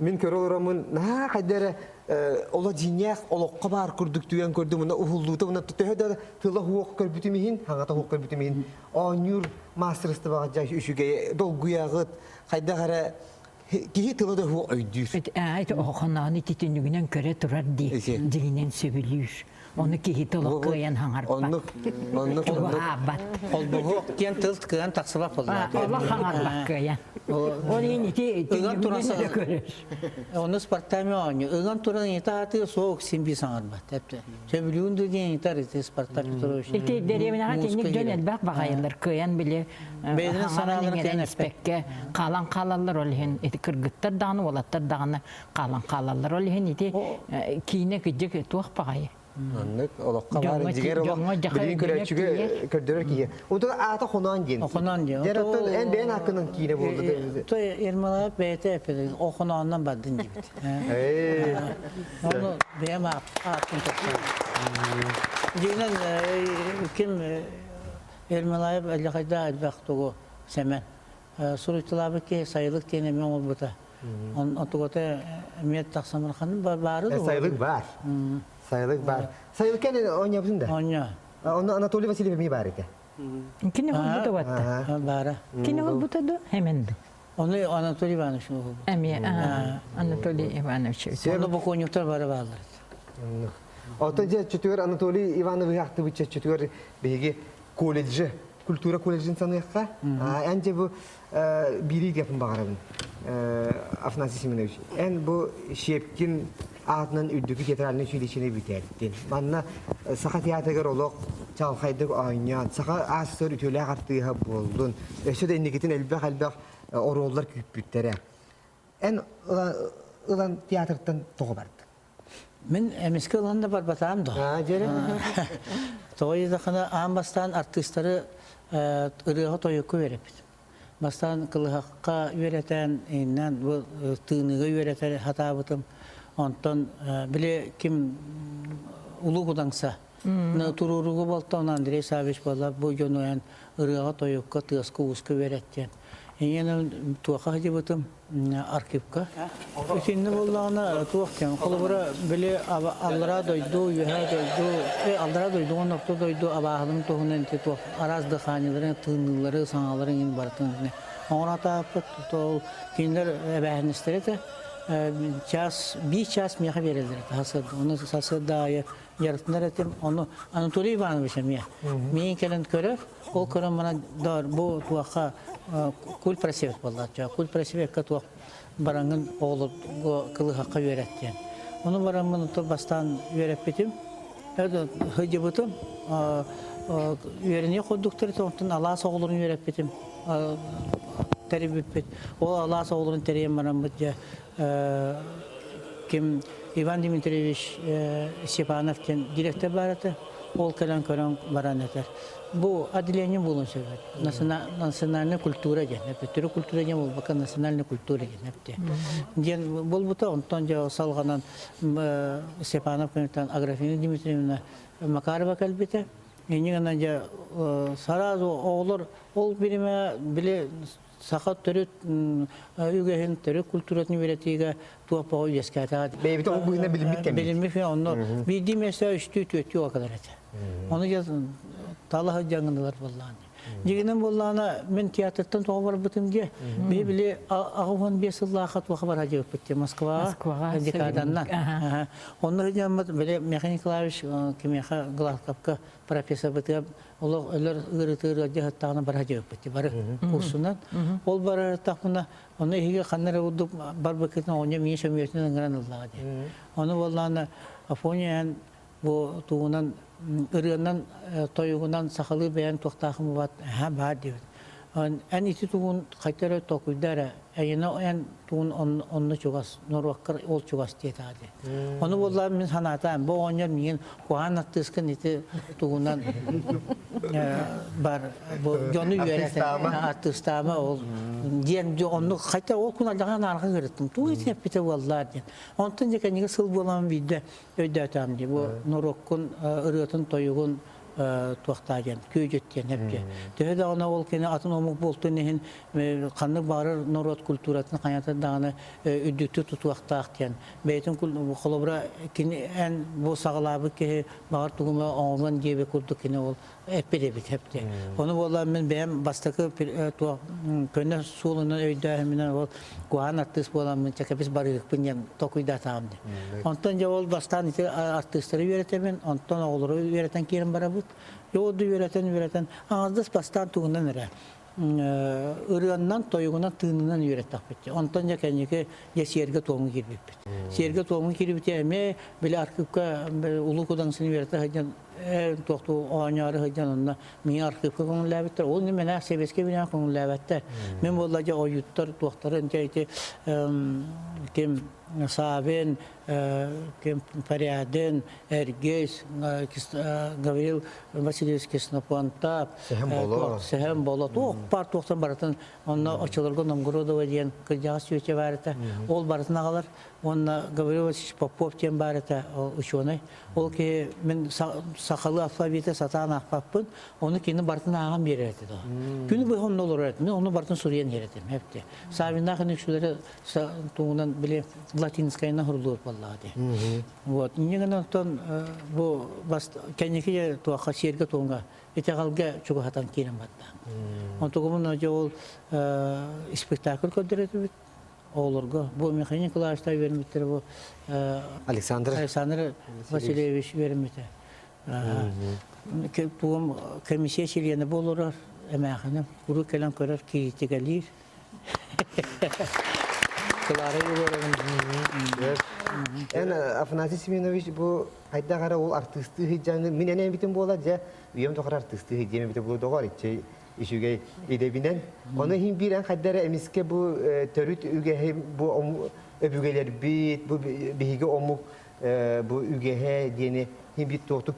[SPEAKER 1] Мин көрө олороммун наһаа хайда эрэ оло дьиҥнээх олоххо баар курдук түгэн көрдүм уна уһуллуута уна төһө да тыла хуох көрбүтүм иһин хаҥата хуох көрбүтүм иһин оонньуур маастарыстыбаҕа дьа үчүгэй долгуйаҕыт хайдах эрэ киһи тыла да хуох өйдүүр.
[SPEAKER 5] Ити охоноон ити түннүгүнэн көрө турар дии дьиҥинэн сөбүлүүр. Ону киһи тыла кыайан хаҥарбат.
[SPEAKER 1] Оннук, оннук, оннук.
[SPEAKER 5] Аабат.
[SPEAKER 2] Холбоһуох диэн тыл кыайан тахсыбат буолла.
[SPEAKER 5] Олох хаҥарбат кыайан. Ол иһин ити
[SPEAKER 2] Ыган туран
[SPEAKER 5] түннүгүнэн көрөр.
[SPEAKER 2] Ону Спартак оонньуу. Ыган туран ыйытаатыы суох син бии саҥарбат. Эпте. Сөбүлүүн да диэн ыйытар ити Спартак Петрович.
[SPEAKER 5] Ити дэриэбинэҕэ тинник дьон элбэх баҕайылар кыайан били
[SPEAKER 2] Бэйэлэрин санааларын
[SPEAKER 5] иҥэрэн испэккэ хаалан хаалаллар ол иһин ити кыргыттар даҕаны уолаттар даҕаны хаалан хаалаллар. Ол иһин ити киинэ кыдьык туох баҕайы.
[SPEAKER 1] Маннык олоххо баар дьиҥэр олох билигин көрөөччүгэ көрдөрөр киһи. Онтон аата Хоноон диэн.
[SPEAKER 2] Охоноон диэн.
[SPEAKER 1] Дьэр оттон эн бэйэн ааккынан киинэ буолду.
[SPEAKER 2] То Ермолаев бэйэтэ эппит Охонооннон бардын диэбит. Ону бэйэм ааппын тохтоо. Дьиҥинэн ким Ермолаев эллэхэйдээх элбэх тугу Сэмэн суруйталаабыт киһи сайылык диэн эмиэ оҥорбута. Отугата эмиэ тахсан ханна баары
[SPEAKER 1] дуо? Сайылык баар. Сайылык баар. Сайылыкка оонньообутун да?
[SPEAKER 2] Оонньоо.
[SPEAKER 1] Онно Анатолий Васильев эмиэ баар этэ.
[SPEAKER 5] Кини холбута батта.
[SPEAKER 2] Баара.
[SPEAKER 5] Кини холбута ду? Хемен ду.
[SPEAKER 2] Ону Анатолий Иванович холбута.
[SPEAKER 5] Эмиэ Анатолий Иванович.
[SPEAKER 2] Ону бокуонньуктар бары бааллар.
[SPEAKER 1] Оттон дьэ чөтүгэр Анатолий Иванович ахтыбыт чөтүгэр биһиги колледжы, культура колледжын саныахха. Эн дьэ бу биири гапын баҕарабын. Афанасий Семенович, эн бу Щепкин аатынан үрдүкү театральнай училищены бүтэрдин. Манна Саха театрыгар олох чалхайдык оонньоон, саха аассыр үтүөлээх артыыһа буоллун. Өссө да инникитин элбэх-элбэх оруоллар күүппүттэрэ. Эн ылан театртан тоҕо бардыҥ?
[SPEAKER 2] Мин эмискэ ылан да барбатаам да. Тоҕо диэтэххинэ аан бастаан артыыстары ырыаҕа тойукка үөрэппит. Бастаан кылыһахха үөрэтэн, иннэн бу тыыныыга үөрэтэр хатаабытым. Онтон били ким Улуу Кудаҥса туруоругу болтон Андрей Савич буолла бу дьону ырыаҕа тойукка тыаска-ууска үөрэттиэн. Ийэнэн туоха сылдьыбытым архивка. Итиннэ буоллаҕына туох диэн, холобура, били аллараа дойду, үөһээ дойду, аллараа дойду уонна орто дойду абааһыларын туһунан ити туох араас дыханиеларын, тыыныылары, саҥаларын иһин барытын оҥоро ол кинилэр эбээһинэстэрэ этэ. Час, биир час миэхэ биэрэллэр этэ сарсыарда. Ону сарсыарда аайы дьарыктанар этим. Ону Анатолий Иванович эмиэ миигин кэлэн көрөр. Ол көрөн баран, бу туохха Кульпросвет буоллааччы. Кульпросвекка туох бараҥҥын оҕолорго кылыһахха үөрэт диэн. Ону бараммын бастаан үөрэппитим. Сылдьыбытым. Үөрэниэх курдуктар онтон алаас оҕолорун үөрэппитим. Тэрийбиппит. Ол алаас оҕолорун тэрийэн бараммыт дьэ ким Иван Дмитриевич Степанов диэн директор баар этэ. Ол кэлэн көрөн баран этэр. Бу отделение буолуон сөп. Национальная культура диэн. Төрүт культура диэн буолбакка национальная культура диэн эпти. Диэн буолбута онтон дьэ салҕанан Степанов көмөтөн Аграфена Дмитриевна Макарова кэлбитэ. Инньэ гынан дьэ сразу оҕолор ол биримэ били саха төрүт үгэһин, төрүт культуратын үөрэтиигэ туох бөҕө үөскээтэҕэ.
[SPEAKER 1] Бэйэбит ол быһыынан билиммит кэммит.
[SPEAKER 2] Билиммит онно биирдии миэстэ үстүү түөртүү кэлэр этэ. Ону дьэ тала сылдьаҥҥыналар буоллаҕын. Дьигинэн буоллаҕына мин театртан тоҕо барбытым диэ. Биһи били 85 сыллаахха туоха бара дьыбыппыт диэ Москваҕа декаданнан. Онно сылдьаммыт били Михаил Николаевич кимиэхэ Глазковка профессорбытыгар олох өлөр ыарытыыр ыалдьа сыттаҕына бара дьыбыппыт бары курсунан. Ол барарыттахпына ону иһиги ханна эрэ курдук барбыккытын оҕонньор миин сөмүйэтинэн ыҥыран ыллаҕа диэн. Ону буоллаҕына Афоня эн бу тугунан ырыанан тойугунан сахалыы бэйэҥ туохтаахын баат аһа баар диэбит. Эн ити тугун хайта эрэ толкуйда эрэ эйиэнэ эн тугун онно чугас норуоккар ол чугас диэтэҕэ дии. Ону буоллаҕа мин санаатаам бу оҕонньор миигин куһаҕан артыыскын ити тугунан бар бу дьону үөрэтэ артыыстаама ол диэн оннук хотя ол күн алдьархай арҕа ыырыттым тугу ити эппитэ буоллар диэн. Онтон дьэ кэнниги сыл буолан биирдэ өйдөөтөм дии бу норуоккун ырыатын тойугун туохтаа диэн күөдьүт диэн эпчи. Төһө даҕаны ол кини атын омук буолтун иһин ханнык баҕарар норуот культуратын хайата даҕаны үрдүктүк тутуохтаах диэн бэйэтин холобура кини эн бу саҕалаабыт киһи баҕар тугума оҥорон диэбит курдук кини ол эппит эбит эпти. Ону буолла мин бэйэм бастакы туох көнө суолунан өйдөөһүмүнэн ол куһаҕан артыыс буоламмын чэкэбис барыыкпын диэн толкуйдаатаҕым дии. Онтон дьэ ол бастаан ити артыыстары үөрэтэбин, онтон оҕолору үөрэтэн киирэн барабыт. Дьэ ол да үөрэтэн үөрэтэн аҥардас бастаан тугунан эрэ ырыаннан, тойугунан, тыынынан үөрэттэхпит. Онтон дьэ кэнники дьэ сиэргэ-туомҥа киирбиппит. Сиэргэ-туомҥа киирбитэ эмиэ били архыыпка Улуу Кудаҥсыны үөрэтэ сылдьан туохтуу оонньоору сылдьан онно миҥэ архыыпка көҥүллээбиттэр. Ол мэнээх сэбиэскэй бириэмэ көҥүллээбэттэр. Мин буолла дьэ ойууттар туохтарын дьэ ити ким Савин, ким Порядин, Эргис, Гаврил Васильевич Ксенофонтов, Сэһэн Боло, туох баар туохтан барытын онно оччолорго Новгородова диэн кырдьаҕас сүөчэ баар этэ. Ол барытын аҕалар. Уонна Гаврил Васильевич Попов диэн баар этэ, учуонай. Ол киһи мин сахалыы алфавиты сатаан аахпаппын, ону кини барытын ааҕан биэрэр этэ. Күнү быһа онно олорор этим. Мин ону барытын суруйан иһэр этим. Эпти. Савиннаах үксүлэри тугунан били латинскайынан суруллубут буоллаҕа дии. Вот. Инньэ гынан оттон бу кэнники туохха сиэргэ-туомҥа итэҕэлгэ чугаһатан киирэн барда. Онтугумун дьэ ол спектакль көрдөрөтүбүт оҕолорго. Бу Михаил Николаевичтар үөрэммиттэрэ бу
[SPEAKER 1] Александр
[SPEAKER 2] Александр Васильевич үөрэммитэ. Тугум комиссия чилиэнэ буолар эмээхиним куруук кэлэн көрөр кириитикэлиир. Клара Егоровна.
[SPEAKER 1] Эн Афанасий Семенович бу хайдах эрэ ол артыыстыы сылдьан мин эн эбитим буола дьэ үйэм тухары артыыстыы сылдьыам эбитэ буолуо доҕор иччи үчүгэй идэбинэн. Ону иһин биир эн хайда эрэ эмискэ бу төрүт үгэһи бу өбүгэлэрбит, бу биһиги омук бу үгэһэ диэни иһин биир туохтук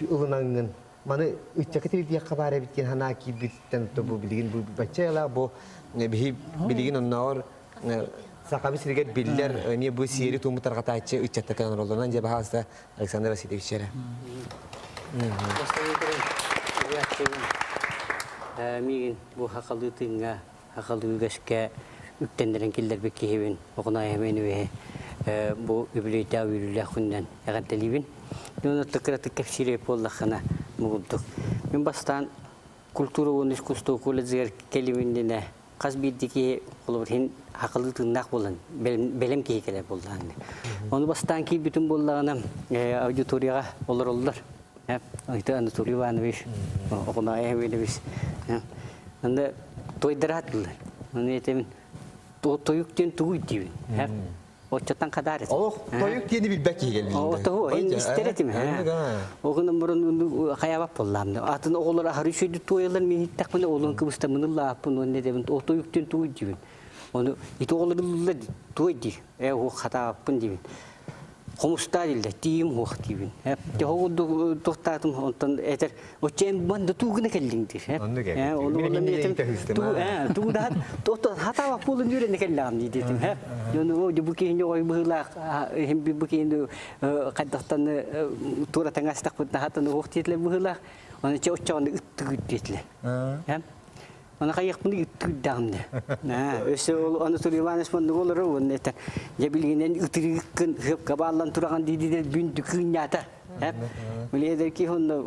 [SPEAKER 1] ылынаҥҥын маны ыччакка тиритиэххэ баар эбит диэн санаа киирбититтэн бу билигин бу бачча бу биһи билигин оннооҕор Сахабыт сиригэр биллэр эмиэ бу сиэри туому тарҕатааччы ыччаттар кэлэн олороллорунан дьэ баһаалыста Александр Васильевич эрэ.
[SPEAKER 7] Миигин бу хахалыы тыыҥҥа, хахалыы үгэскэ үктэннэрэн киллэрбит киһибин Оҕунай Эмиэновиһы бу үбүлүөйдээх үөрүүлээх күнүнэн эҕэрдэлиибин. Мин онно кыратык кэпсиир буоллаххына муҥурдук. Мин бастаан культура уонна искусство колледжыгар кэлим иннинэ хас биирдии киһи холобур иһин хахалыы тыыннаах буолан бэлэм киһи кэлэр буоллаҕына. Ону бастаан киирбитим буоллаҕына аудиторияҕа олороллор. Анатолий Иванович, Оҕунаайа Иванович. Анда. Туойдараатылар. Ону этэмин тойук диэн тугуй диибин. Оччоттон хадаар этим.
[SPEAKER 1] Олох тойук диэни билбэт киһи кэлбит.
[SPEAKER 7] Тоһу ин истер этим. Оҕунан мурун хайабап боллаам. Атын оҕолор аһары үчүйдү туойалар мин иттахпына олун кыбыста мыныллааппын уонна этэбин о тойук диэн тугуй диибин. Ону ити оҕолор ыллылар туой дии. Э уох хатааппын диибин. Хомустаа диллэр, тиийим уох диибин. Тоһо курдук туохтаатым онтон этэр Оччен манда туугуна кэллиҥ диир.
[SPEAKER 1] Оннук эбит.
[SPEAKER 7] Ону
[SPEAKER 1] Мин итэһистим.
[SPEAKER 7] Туу да хатаабак буолун үөрэнэ кэллэҕим дии диэтим. Дьону бу киһини ой быһыылаах иһин бу киһини хайдахтан туора таҥастахпыт хатан уох диэтилэр быһыылаах. Оны чэ оччоҕуна ыттыгыт диэтилэр. Аны хайыахпыный ыттыырдаҕым да. Өссө ол Анатолий Иванович маннык олорор уонна этэр, дьэ билигинэн ытырыыккын ыһыпка бааллан тураҕын дии-дии бүндү кыынньаата. Били эдэр киһи онно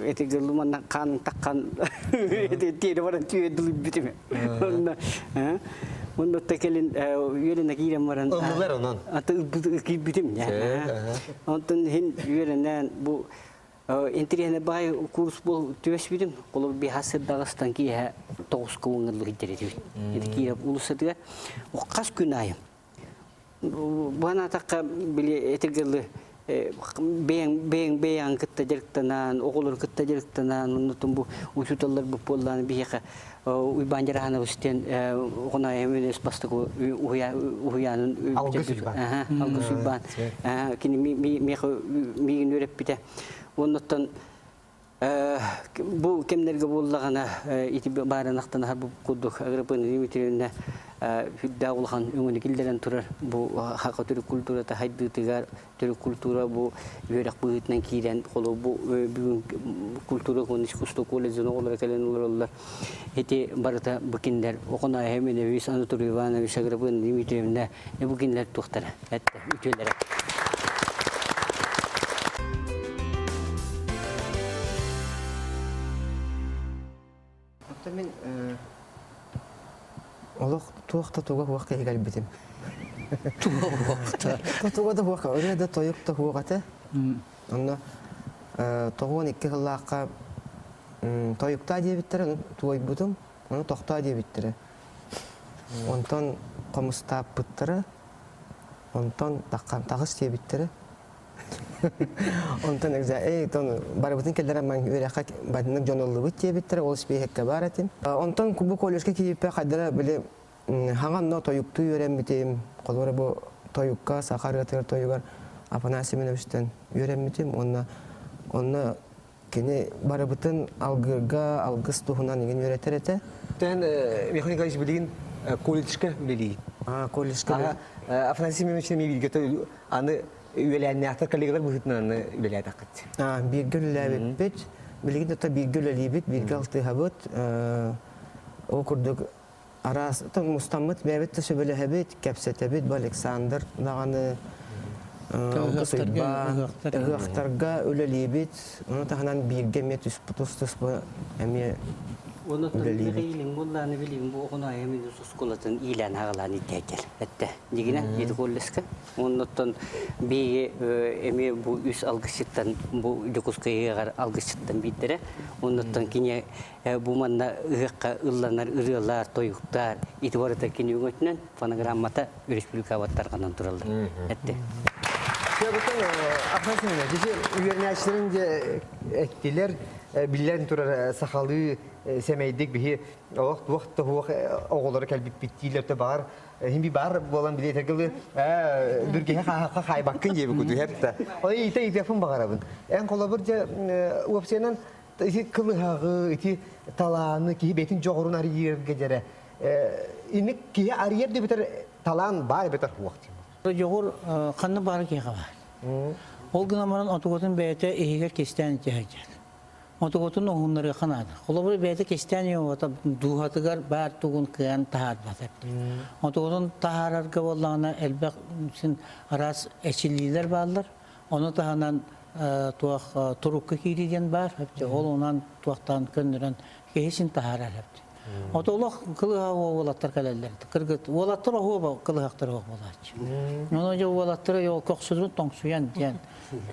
[SPEAKER 7] этигдэллу манна хаан таххан тиэрэ баран түөрдүлүбүтүм. Онно онно кэлин үөрэнэ киирэн баран
[SPEAKER 1] Ыллылар онон.
[SPEAKER 7] Аты киирбитим. Онтон иһин үөрэнэн бу Интэриэһинэй баай курс буол түбэспитим. Холобур биһа сырдаҕастан киэһэ тоҕуска уҥырлык иттэрэтибит. Ити Киев уулуссатыгар хас күн аайы Бу били этигылы бэйэҥ бэйэҥ бэйэҥ кытта дьарыктанаан, оҕолору кытта дьарыктанаан, оннотун бу учууталлар бу буоллаан биһиэхэ Уйбаан Дьараһанабыс диэн оҕоноойум үнэс бастакы уһуйаанын
[SPEAKER 1] Алгыс Уйбаан.
[SPEAKER 7] Алгыс Уйбаан. Кини миэхэ миигин үөрэппитэ. Оннуттан бу кэмнэргэ буоллаҕына ити баарынахтан аһар бу курдук Агриппина Дмитриевна сүрдээх улахан өҥөнү киллэрэн турар бу хака төрүт культурата хайдыытыгар төрүт культура бу үөрэх быһыытынан киирэн холу бу бүгүн культура уонна искусство колледжын оҕолоро кэлэн олороллор ити барыта бу кинилэр Охоноев Минович Анатолий Иванович Агриппина Дмитриевна бу кинилэр туохтара этте үтүөлэрэ.
[SPEAKER 8] Оттон мин олох туох да туга суох киһи кэлбитим.
[SPEAKER 2] Туга
[SPEAKER 8] Туга да суох, ырыа да тойук да суох этэ. Онно 92 сыллаахха тойуктаа диэбиттэрэ, ону туойбутум, ону тохтоо диэбиттэрэ. Онтон хомустааппыттара, онтон таҕыс диэбиттэрэ. Онтон эй, тон барыбытын кэллэрэн ман үөрэххэ бадыннык дьон ыллыбыт диэбиттэрэ, ол испииһэккэ баар этим. Онтон бу колледжка киирбиппэ хайдара били хаҥан но тойуктуу үөрэммитим. Холобура бу тойукка саха ырыатыгар тойугар Афанасий Семеновичтан үөрэммитим. Уонна онно кини барыбытын алгыырга алгыс туһунан игин үөрэтэр этэ.
[SPEAKER 1] Тэн Михаил Николаевич билигин колледжка үлэлиир.
[SPEAKER 8] Колледжка.
[SPEAKER 1] Афанасий Семенович эми бииргэ аны үөлээннээхтэр коллегалар быһыытынан аны үлэлээтэххит.
[SPEAKER 8] Бииргэ үлэлээбиппит. Билигин да бииргэ үлэлиибит, бииргэ алтыһабыт. Ол курдук араас мустаммыт бэйэбит да сөбүлэһэбит, кэпсэтэбит. Бу Александр даҕаны ыһыахтарга үлэлиибит. Ону таһынан бииргэ эмиэ тус-туспа эмиэ
[SPEAKER 7] үлэлиибит. Михаил буоллааны билигин бу оҕону айамын оскуолатын иилээн-аҕалаан иитээччил этте. Дигинэ ити колледжка. Оннуттан биһиги эмиэ бу үс алгысчыттан бу Дьокуускай ыһыаҕар алгысчыттан биирдэрэ. Оннуттан кини бу манна ыһыахха ылланар ырыалар, тойуктар ити барыта кини өҥөтүнэн фонограммата республикаҕа тарҕанан тураллар. Этте.
[SPEAKER 1] Афанасий үөрэнээччилэрин дьэ эттилэр, биллэн турар сахалыы сэмэйдик биһи олох туох да суох оҕолоро кэлбиппит дииллэр да баҕар химби баар буолан билиэтэргэ дылы бүргэһэ хааһахха хаайбаккын диэби кутуһэр да ол иитэ иитиэхпин баҕарабын эн холобур дьэ уопсайынан ити кылыһаҕы ити талааны киһи бэйэтин дьоҕурун арыйарга дьэрэ инник киһи арыйар дебитер талаан баар эбэтэр суох
[SPEAKER 2] диэн дьоҕур ханна баар киһиэхэ баар ол гынан баран отугутун бэйэтэ иһигэр кистээн итиһэдьэр Отугутун уһуннарыахха наада. Холобур, бэйэтэ кистээн уота дууһатыгар баар тугун кыайан таһаарбат эбит. Отугутун таһаарарга буоллаҕына элбэх син араас эчиллиилэр бааллар. Ону таһынан туох турукка киирии диэн баар. Ол онон туохтаан көннөрөн киһи син таһаарар эбит. Ото олох кылыһа уолаттар кэлэллэр. Кыргыт уолаттар оһуоба кылыһахтар оһох буолааччы. Ону дьэ уолаттара йоо көхсүлүн тоҥсуйан диэн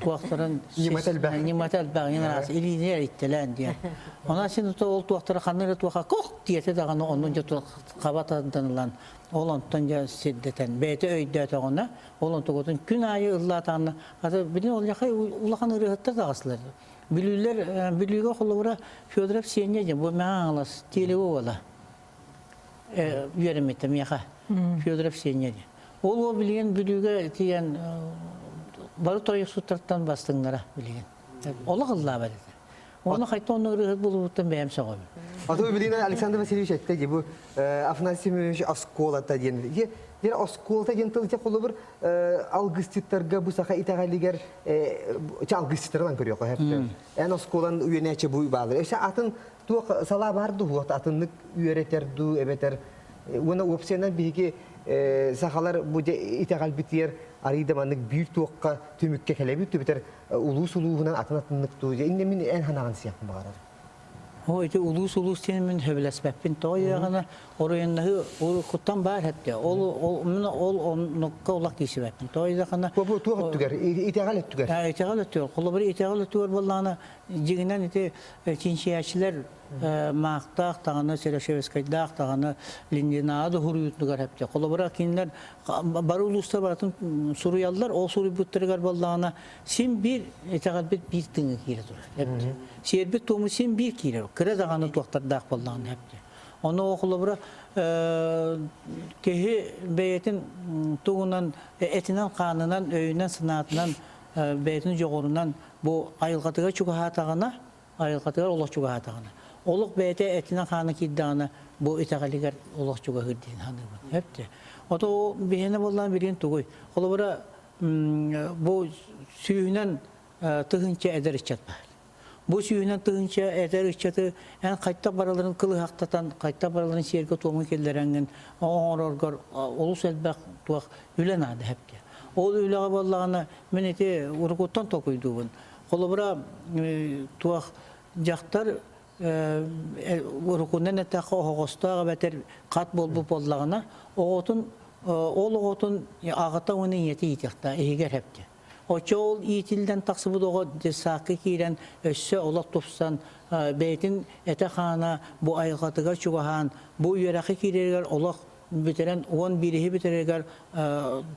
[SPEAKER 2] туохтарын
[SPEAKER 1] Ньымата элбэх.
[SPEAKER 2] Ньымата элбэх иҥин илиини эриттэлээн диэн. Онон син ол туохтара ханна эрэ туоха кох диэтэ даҕаны оннун дьэ хаба тардан ылан ол онтон дьэ сирдэтэн бэйэтэ өйдөөтөҕүнэ ол онтугутун күн аайы ыллаатаҕына аты билин ол улахан ырыаһыттар таҕыстылар. Бүлүүлэр Бүлүүгэ холобура Федоров Сеня диэн бу мэҥэ Хаҥалас Тиэлиги уола үөрэммитэ миэхэ Федоров Сеня диэн. Ол уол билигин Бүлүүгэ тиийэн бары тойуксуттартан бастыҥнара билигин. Олох ыллаабат этэ. Оны хайта онно ырыаһыт булубуттан бэйэм сөҕөбүн.
[SPEAKER 1] Ато билигин Александр Васильевич этте ди бу Афанасий Семенович оскуолата диэн. Диэн оскуолата диэн тыл холобур алгысчыттарга бу саха итэҕэлигэр алгысчыттарынан көрүөххэ сөп. Эн оскуолан үөнээччи бу баалар. Өссө атын туох салаа бар дуу, атыннык үөрэтэр дуу, эбэтэр уонна уопсайынан биһиги сахалар бу итэҕэлбитигэр арыйда маннык биир туохха түмүккэ кэлэбит түбэтэр улуус улууһунан атын атыннык дуу инне мин эн ханаҕын сиэхпин баҕарар.
[SPEAKER 2] О, ити улуус-улуус диэн мин сөбүлэспэппин. Тоҕо диэҕинэ, оройуоннаһыы уруккуттан баар этэ. Ол, ол, мин ол оннукка олох киирсибэппин. Тоҕо диэтэххинэ...
[SPEAKER 1] Бу туох өттүгэр? Итэҕэл өттүгэр?
[SPEAKER 2] Итэҕэл өттүгэр. Холобур, итэҕэл өттүгэр буоллаҕына, дьиҥинэн ити чинчийээччилэр Маахтаах даҕаны, Серошевскайдаах даҕаны, Линдинааҕа да суруйуутугар эптэ. Холобура, кинилэр бары улуустар барытын суруйаллар. Ол суруйбуттарыгар буоллаҕына, син биир итэҕэлбит биир тыҥа киирэ турар. Эбит. Сиэрбит туому син биир киирэр. Кыра даҕаны туохтардаах буоллаҕына эбит. Ону холобура киһи бэйэтин тугунан этинэн-хаанынан, өйүнэн-санаатынан, бэйэтин дьоҕурунан бу айылҕатыгар чугаһаатаҕына, айылҕатыгар олох чугаһаатаҕына, олох бэйэтэ этинэн-хаана киирдэҕинэ бу итэҕэлигэр олох чугаһыыр диэн саныыбын. Эбит. Ото биһиэнэ буоллаан билигин тугуй? Холобура бу сүүһүнэн тыһыынча эдэр ыччат баар. Бу сүүһүнэн тыһыынча эдэр ыччаты эн хайтах бараларын кылыһахтатан, хайтах бараларын сиэргэ-туомҥа киллэрэҥҥин оҥороргор олус элбэх туох үлэ наада эбит. Ол үлэҕэ буоллаҕына мин ити урукуттан толкуйдуубун. Холобура, туох дьахтар урукунан эттэххэ оһоҕостоох эбэтэр хат буолбут буоллаҕына, оҕотун ол оҕотун аҕата уонна ийэтэ иитиэхтээх иһигэр эпти. Оччо ол иитиллэн тахсыбыт оҕо детсадка киирэн өссө олох тупсан бэйэтин этэ-хаана бу айылҕатыгар чугаһаан бу үөрэххэ киирэригэр олох бүтэрэн 11-иһи бүтэрэригэр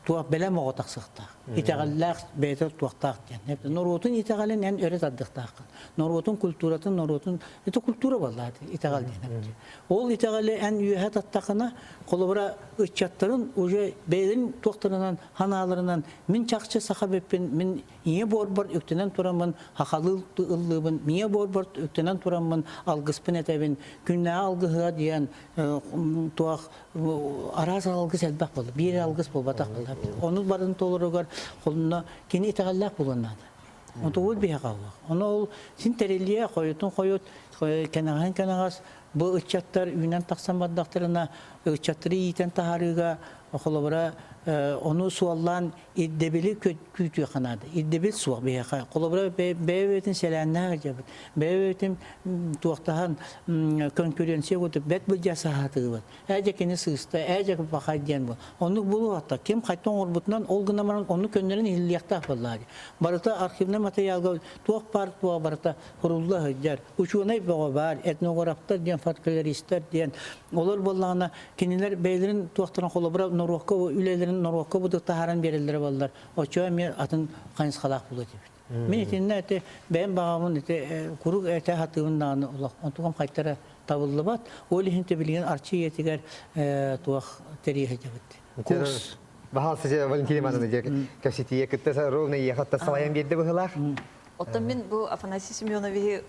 [SPEAKER 2] туох бэлэм оҕо тахсыахтаах. Итэҕэллээх бэйэтэ туохтаах диэн. Норуотун итэҕэлин эн өрө тардыахтааххын. Норуотун культуратын, норуотун это культура буоллаа итэҕэл диэн. Ол итэҕэли эн үөһэ таттахына, холобура ыччаттарын уже бэйэлэрин туохтарынан, ханааларынан мин чахчы саха бүппүн, мин ийэ буорбар үктэнэн тураммын хахалыы ыллыыбын, ийэ буорбар үктэнэн тураммын алгыспын этэбин, күннээҕи алгыһыа диэн туох араас алгыс элбэх буолла. Биир алгыс буолбатах буолла. Ону барын толоругар холунна кини итэҕэллээх буолуон наада. Онтугул биһиэхэ олох. Ону ол син тэриллиэ хойутун хойут кэнэҕэһин кэнэҕэс бу ыччаттар үүнэн тахсан бардахтарына ыччаттары иитэн таһаарыыга холобура ону суоллаан ирдэбили күүтүөххэ наада. Ирдэбил суох биһиэхэ. Холобура бэйэ-бэйэтин сэлээннээх дьэбит. Бэйэ-бэйэтин туохтаһан конкуренция курдук бэт былдьасаһаатыгыбыт. Ээ дьэ кини сыыста, ээ дьэ пахай диэн бу. Оннук булуохта. Ким хайта оҥорбутунан ол гынан баран онну көннөрөн иһиллиэхтээх буоллаҕа дии. Барыта архивнай материалга туох баар туох барыта сурулла сылдьар. Учуонай бөҕө баар, этнографтар диэн, фольклористар диэн. Олор буоллаҕына кинилэр бэйэлэрин туохтарын холобура норуокка үлэлэрин норуокка бу таһааран биэрэллэрэ буоллар, оччо эмиэ атын хайысхалаах буолуо этибит. Мин итиннэ ити бэйэм баҕабын ити куруук этэ сатыыбын даҕаны олох онтукам хайтара табыллыбат. Ол иһин билигин Арчы ийэтигэр туох тэрийэ сылдьабыт.
[SPEAKER 1] Курс. Баһаалса Валентина Ивановна кэпсэтиигэ кытта ровно ийэхэ салайан биэрдэ быһыылаах.
[SPEAKER 9] Оттон мин бу Афанасий Семеновиһы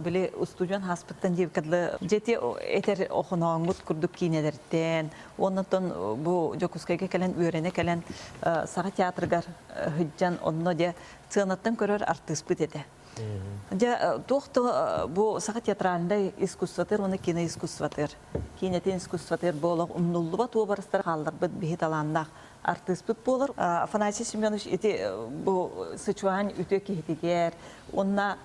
[SPEAKER 9] били устудьуон хааспыттан диэбиккэ дылы дьэти этэр охонооҥҥут курдук киинэлэртэн уоннаттан бу Дьокуускайга кэлэн үөрэнэ кэлэн Саха театрыгар сылдьан онно дьэ сыанаттан көрөр артыыспыт этэ. Дьэ туох да бу саха театральнай искусствотыгар уонна киноискусствотыгар киинэтин искусствотыгар бу олох умнуллубат уобарастар хаалларбыт биһи талааннаах артыыспыт буолар. Афанасий Семенович ити бу Сычуань үтүө киһитигэр уонна.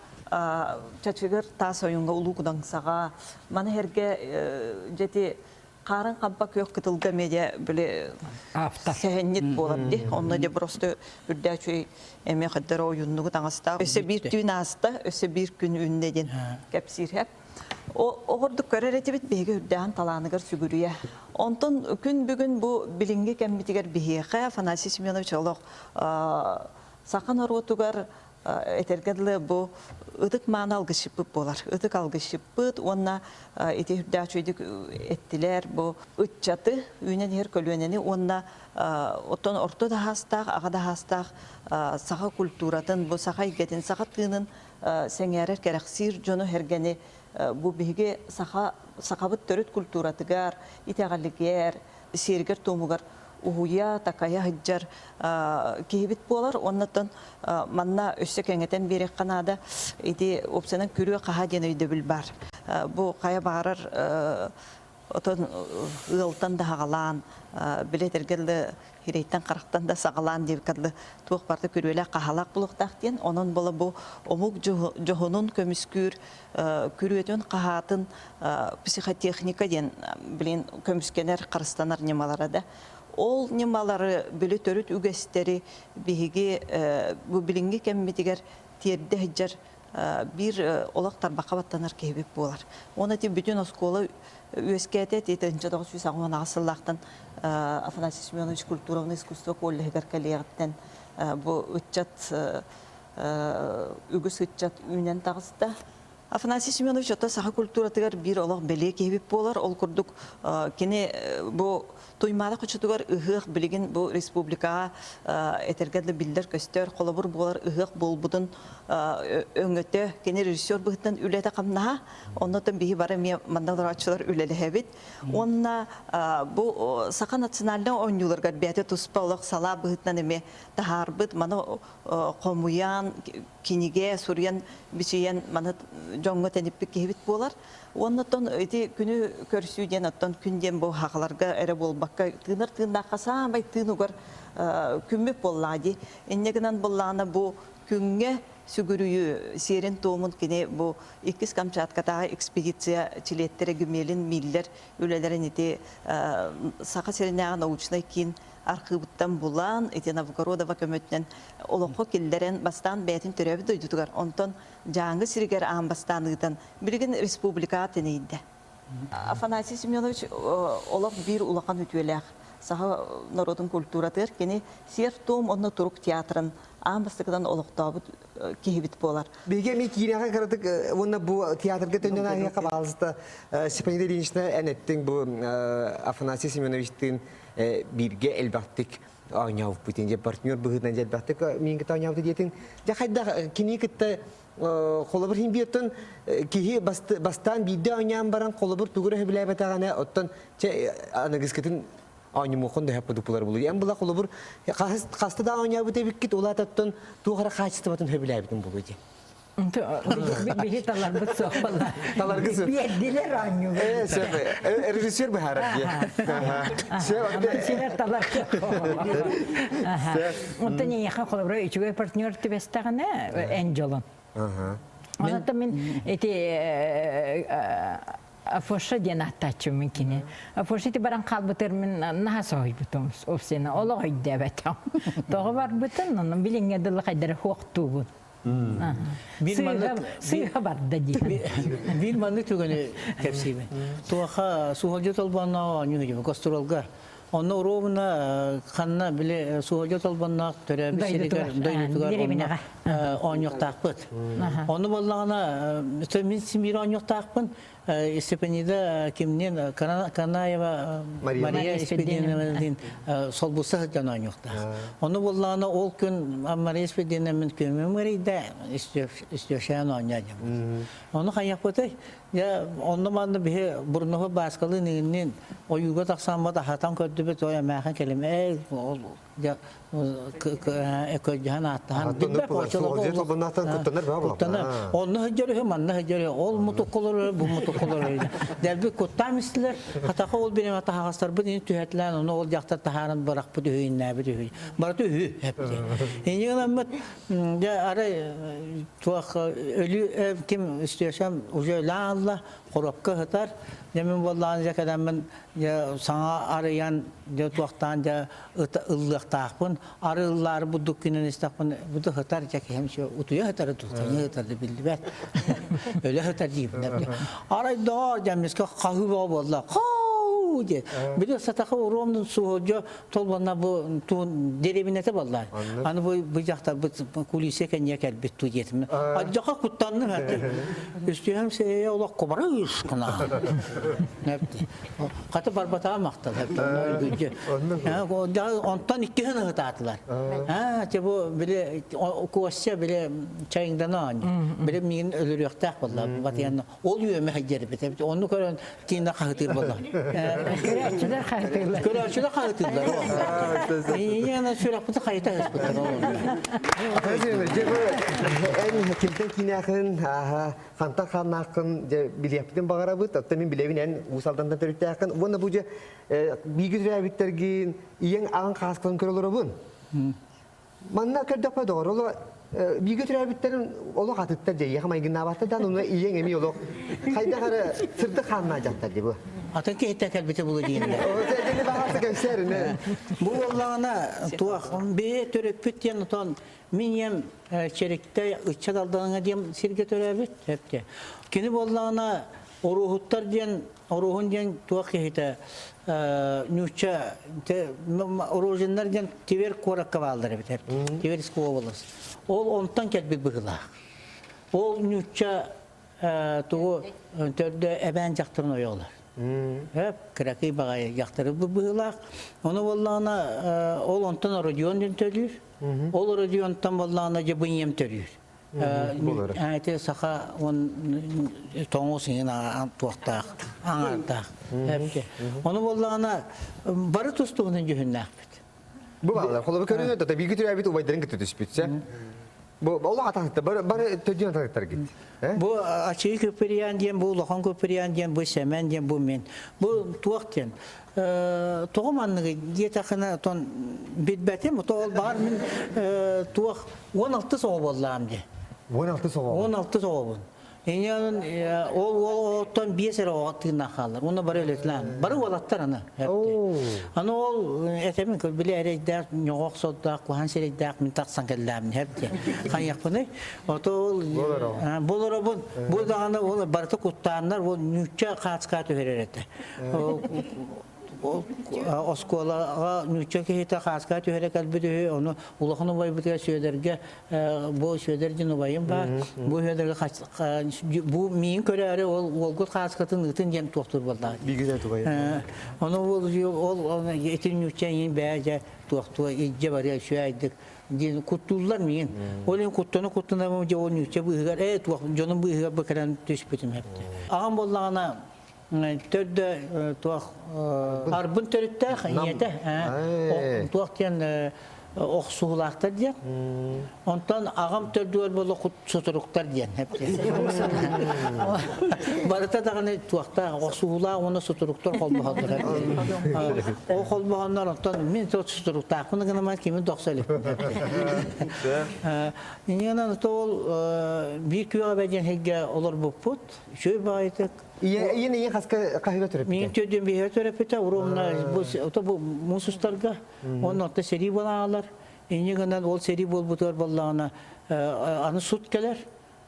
[SPEAKER 9] Чачыгыр таас ойуҥҥа Улуу Кудаҥсаҕа маны сэргэ дьэти хаарын хампа күөх кытылга медиа били сэһэнньит буолар ди онно де просто үрдээчүй эмиэ хаддара ойуннугу таҥастаах өссө биир түүн ааста өссө биир күн үүннэ диэн кэпсиир Оҕордук көрөр этибит биһиги үрдээн талааныгар сүгүрүйэ. Онтон күн бүгүн бу билиҥҥи кэммитигэр биһиэхэ Афанасий Семенович олох саха норуотугар этэргэ дылы бу ытык мааны алгысчыппыт буолар. Ытык алгысчыппыт уонна ити үрдээх үчүгэйдик эттилэр бу ыччаты үүнэн иһэр көлүөнэни уонна оттон орто да хаастаах, аҕа да хаастаах саха культуратын, бу саха эйгэтин, саха тыынын сэҥээрэр, кэрэхсиир дьону-сэргэни бу биһиги саха сахабыт төрүт культуратыгар, итэҕэлигэр, сиэригэр-туомугар уһуйа, такайа сылдьар киһибит буолар. Оннуттан манна өссө кэҥэтэн биэриэххэ наада. Ити уопсайынан күрүө-хаһаа диэн өйдөбүл баар. Бу хайа баҕарар Отон ыалтан да саҕалаан, били этэргэ дылы сирэйтэн-харахтан да саҕалаан диэбиккэ дылы туох барыта күрүөлээх-хаһаалаах буолуохтаах диэн. Онон буола бу омук дьоһунун көмүскүүр күрүөтүн-хаһаатын психотехника диэн билин көмүскэнэр, харыстанар ньымалара да. Ол ньымалары, били төрүт үгэстэри биһиги бу билиҥҥи кэммитигэр тиэрдэ сылдьар биир олох тарбахха баттанар киһибит буолар. Уонна ити бүтүн оскуола үөскээтэ ити 1988 сыллаахтан Афанасий Семенович культурное искусство коллеһыгар кэлиэҕиттэн бу ыччат үгүс ыччат үүнэн таҕыста. Афанасий Семенович ото саха культуратыгар биир олох бэлиэ киһибит буолар. Ол курдук кини бу Туймаада хочотугар ыһыах билигин бу республикаҕа этэргэ дылы биллэр-көстөр холобур буолар ыһыах буолбутун өҥөтө кини режиссер быһыытынан үлэтэ-хамнаһа. Оннотон биһи бары эмиэ манна олорооччулар үлэлэһэбит. Уонна бу саха национальнай оонньууларыгар бэйэтэ туспа олох салаа быһыытынан эмиэ таһаарбыт. Маны хомуйан, кинигэ суруйан, бичийэн маны дьоҥҥо тэниппит киһибит буолар. Уонна оттон ити күнү көрсүү диэн оттон күн диэн бу хахаларга эрэ буолбакка тыынар тыыннаахха саамай тыын угар күммүт буоллаҕа дии. Инньэ гынан буоллаҕына бу күҥҥэ сүгүрүйүү сиэрин-туомун кини бу иккис Камчаткатааҕы экспедиция чилиэттэрэ Гмелин Миллер үлэлэрин ити Саха сиринээҕи научнай киин архыыбыттан булан, ити Новгородова көмөтүнэн олоххо киллэрэн бастаан бэйэтин төрөөбүт дойдутугар, онтон Дьааҥы сиригэр аан бастаан ыытан Билигин республикаҕа тэнийдэ. Афанасий Семенович олох биир улахан үтүөлээх саха норуотун культуратыгар кини сиэр-туом уонна турук театрын аан бастакынан олохтообут киһибит буолар.
[SPEAKER 1] Биһиги эмиэ киирэҕэ кыратык уонна бу театрга төннөн ааһыахха баалыста Степанида Ильинична эн эттиҥ бу Афанасий Семеновичтыын бииргэ элбэхтик оонньообуппут дьэ партнер быһыытынан элбэхтик миин кытта оонньообут диэтиҥ. Дьэ хайдах кини кытта Холобур иһин бииртэн киһи бастаан биирдэ оонньоон баран холобур тугу эрэ сөбүлээбэтэҕинэ оттон чэ аныгыскытын оонньумуоххун да сөп курдук булар Эн була холобур хаста да оонньообут эбиккит улаат оттон туох эрэ хаачыстыбатын сөбүлээбитин буолуо дии.
[SPEAKER 5] Биһи таларбыт суох буолла.
[SPEAKER 1] Таларгы суох.
[SPEAKER 5] Биэрдилэр оонньууга.
[SPEAKER 1] Э, режиссер быһаарар диye.
[SPEAKER 5] Режиссер талар. Онтон эйиэхэ холобура үчүгэй партнер түбэстэҕинэ эн дьолун. Онон мин ити Афоша диэн ааттааччыммын кини. Афоша ити баран хаалбытыгар мин наһаа соһуйбутум. Овсена олох өйдөөбөтөм. Тоҕо барбытын, онон билиҥҥэ дылы хайдары хуохтуубун. Сыыһа барда дии.
[SPEAKER 2] Биир маннык түгэни кэпсиибин. Туоха суһалдьыт олбонноох оонньуу дьиби гастролга. Онно уруобуна ханна били суһалдьыт олбонноох төрөөбүт сиригэр дойдутугар онно оонньуохтаахпыт. Ону буоллаҕына мин симиир оонньуохтаахпын. Степанида кимниин Канаева Мария Испидиновналыын солбуса сылдьан оонньуохтаах. Ону буоллаҕына ол күн Мария Испидиновна мин күөмүм ыарыйда Истешаан оонньоо диэн. Ону хайыахпытый? Дьэ онно манна биһи Бурнуһу Бааскалыын иҥинниин ойууга тахсаммыт аһатан көрдүбүт ой эмээхин кэлим эй дьэ көрдөһөн ааттаһан
[SPEAKER 1] куттанар
[SPEAKER 2] куттанар онно сылдьар үһү манна сылдьар үһү ол мутуккалар бу мутуккалар. курдук олорор. Дэлби куттаан истилэр. Хатаха ол бириэмэ таһаҕастарбыт ини түһэтилээн, ону ол дьахтар таһааран бырахпыт үһү, иннээбит үһү. Барыта үһү эпти. Инньэ гынаммыт, дьэ арай туох өлүү ким үстүөсэм уже өлө аалла, коробка сытар. Дьэ мин буоллаҕына дьэ кэлэммин дьэ саҥа арыйан дьэ туохтаан дьэ ыллыахтаахпын. Арыыллаары бурдук күнүн истэхпин буду сытар дьэ киһим утуйа сытары тутайа сытары биллибэт. Өлө сытар диибин. Арай доҕоор дьэммискэ хаһыы бөҕө буолла. Хоу диye. Били сатаха уруомнун суһуодьо толбонна бу туун деревинете болла. Аны бу бу дьахтарбыт кулисе кэнниэ кэлбит ту диэтим. Адьаха куттанным хатты. Үстүһэм сея олох кубара ыскына. Хата барбатаҕа махтал. Онтон иккиһин ыһытаатылар. Аа, те бу били Костя били чайыңдана оонньуу. Били миигин өлөрүөхтээх буолла. Батыйан ол үөмэ сылдьар Онну көрөн тиинэ хаһытыыр буолла.
[SPEAKER 5] Көрөөччүлэр хаһытыыллар.
[SPEAKER 2] Көрөөччүлэр хаһытыыллар. Ийэна сүрэхпитин хайыта ыспыттар.
[SPEAKER 1] Эн кимтэн киинээхин хантан хааннааххын дьэ билиэхпитин баҕарабыт. Оттон мин билэбин эн Уус Алдантан төрүттээххин. Уонна бу дьэ бииргэ төрөөбүттэргин ийэҥ аҕаҥ хааскаларын көрө олоробун. Манна көрдөхпө доҕор, оло бииргэ төрөөбүттэрин олох атыттар дьэ ийэхэ майгыннаабаттар да онно ийэҥ эмиэ олох хайдах эрэ сырдык хааннаах дьахтар дии бу.
[SPEAKER 2] Атын киһиттэн кэлбитэ булу дииллэр.
[SPEAKER 1] Эдини баҕарса кэпсээр
[SPEAKER 2] Бу буоллаҕына туох бэйэ төрөппүт диэн отон Мин ийэм Чэриктэй ыччат Алдаҥҥа диэн сиргэ төрөөбүт. Эпте. Кини буоллаҕына Оруоһуттар диэн Оруоһун диэн туох киһитэ нуучча Рожиннар диэн Тверь куоракка бааллар эбит Тверская область. Ол онтон кэлбит быһыылаах. Ол нуучча тугу төрдө эбээн дьахтарын ойоҕолор. Эп кыракый баҕайы дьахтары быһыылаах. Ону буоллаҕына ол онтон Родион диэн төлүүр. Ол Родионтан буоллаҕына дьэ бу ийэм төрүүр. Ити саха он тоҥус иһин туохтаах, аҥаардаах. Ону буоллаҕына бары тус-туһунан дьүһүннээхпит.
[SPEAKER 1] Бу бааллар. Холобур көрүҥ да бииргэ төрөөбүт убайдарын кытта түспүт. Бу олох атаһыттар, бары бары төдүн атаһыттар гит.
[SPEAKER 2] Бу Ачыы Көпүрүйээн диэн, бу Улахан Көпүрүйээн диэн, бу Сэмэн диэн, бу мин. Бу туох диэн. Тоҕо манныгы диэтэххинэ, отон билбэтим. То ол баар мин туох 16 оҕо буоллаҕым дии.
[SPEAKER 1] 16 оҕо.
[SPEAKER 2] 16 оҕобун. Иньонун ол ол оттон биэс эрэ оҕо тыыннаах хаалар. Уонна бары өлөтүлээн. Бары уолаттар аны. Аны ол этэмин били эрэйдээх, ньоҕох сордоох, куһаан сирэйдээх мин тахсан кэллээмин хэпти. Хайыахпыный? Ото ол болоробун бу даҕаны ол барыта куттааннар ол ньүүччэ хаацка түһэрэр этэ. Оскуолаҕа ньүүччэ киһитэ хааска түһэрэ кэлбит үһү, ону улахан убайбытыгар Сүөдэргэ бу Сүөдэр диэн убайым баар. Бу Сүөдэргэ бу миин көрөөрү ол уолгут хааскатын ыытын диэн туохтуур буоллаҕа.
[SPEAKER 1] Биигинэ тубай.
[SPEAKER 2] Ону ол ол ити ньүүччэ иин бээ туохтуо илдьэ барыа үчүгэйдик диэн куттууллар миин. Ол иһин куттана куттанабым дьэ ол ньүүччэ быыһыгар ээ туох дьонум быыһыгар бу кэлэн түспүтүм эптэ. Аҕам буоллаҕына төрдө туох арбын төрүттээх ийэтэ туох диэн охсуһулаахтар диэн. Онтон аҕам төрдүгэр буола сутуруктар диэн. Барыта даҕаны туохтаах охсуһуулаах уонна сутуруктар холбоһоллор. Ол холбоһоннор онтон мин сутуруктаахпын гынаман кими дохсо иликпин. Иннинэн ол биир күөҕэ диэн сиргэ олорбуппут. Үчүгэй баҕайытык.
[SPEAKER 1] Ийэн ийэ хаска хаһыга төрөппүтэ?
[SPEAKER 2] Мин төрдүн биһигэ төрөппүтэ. Уруумна бу муус устарга. Онно орто сэрии буолаалар. Инньэ гынан ол сэрии буолбутугар буоллаҕына аны сут кэлэр.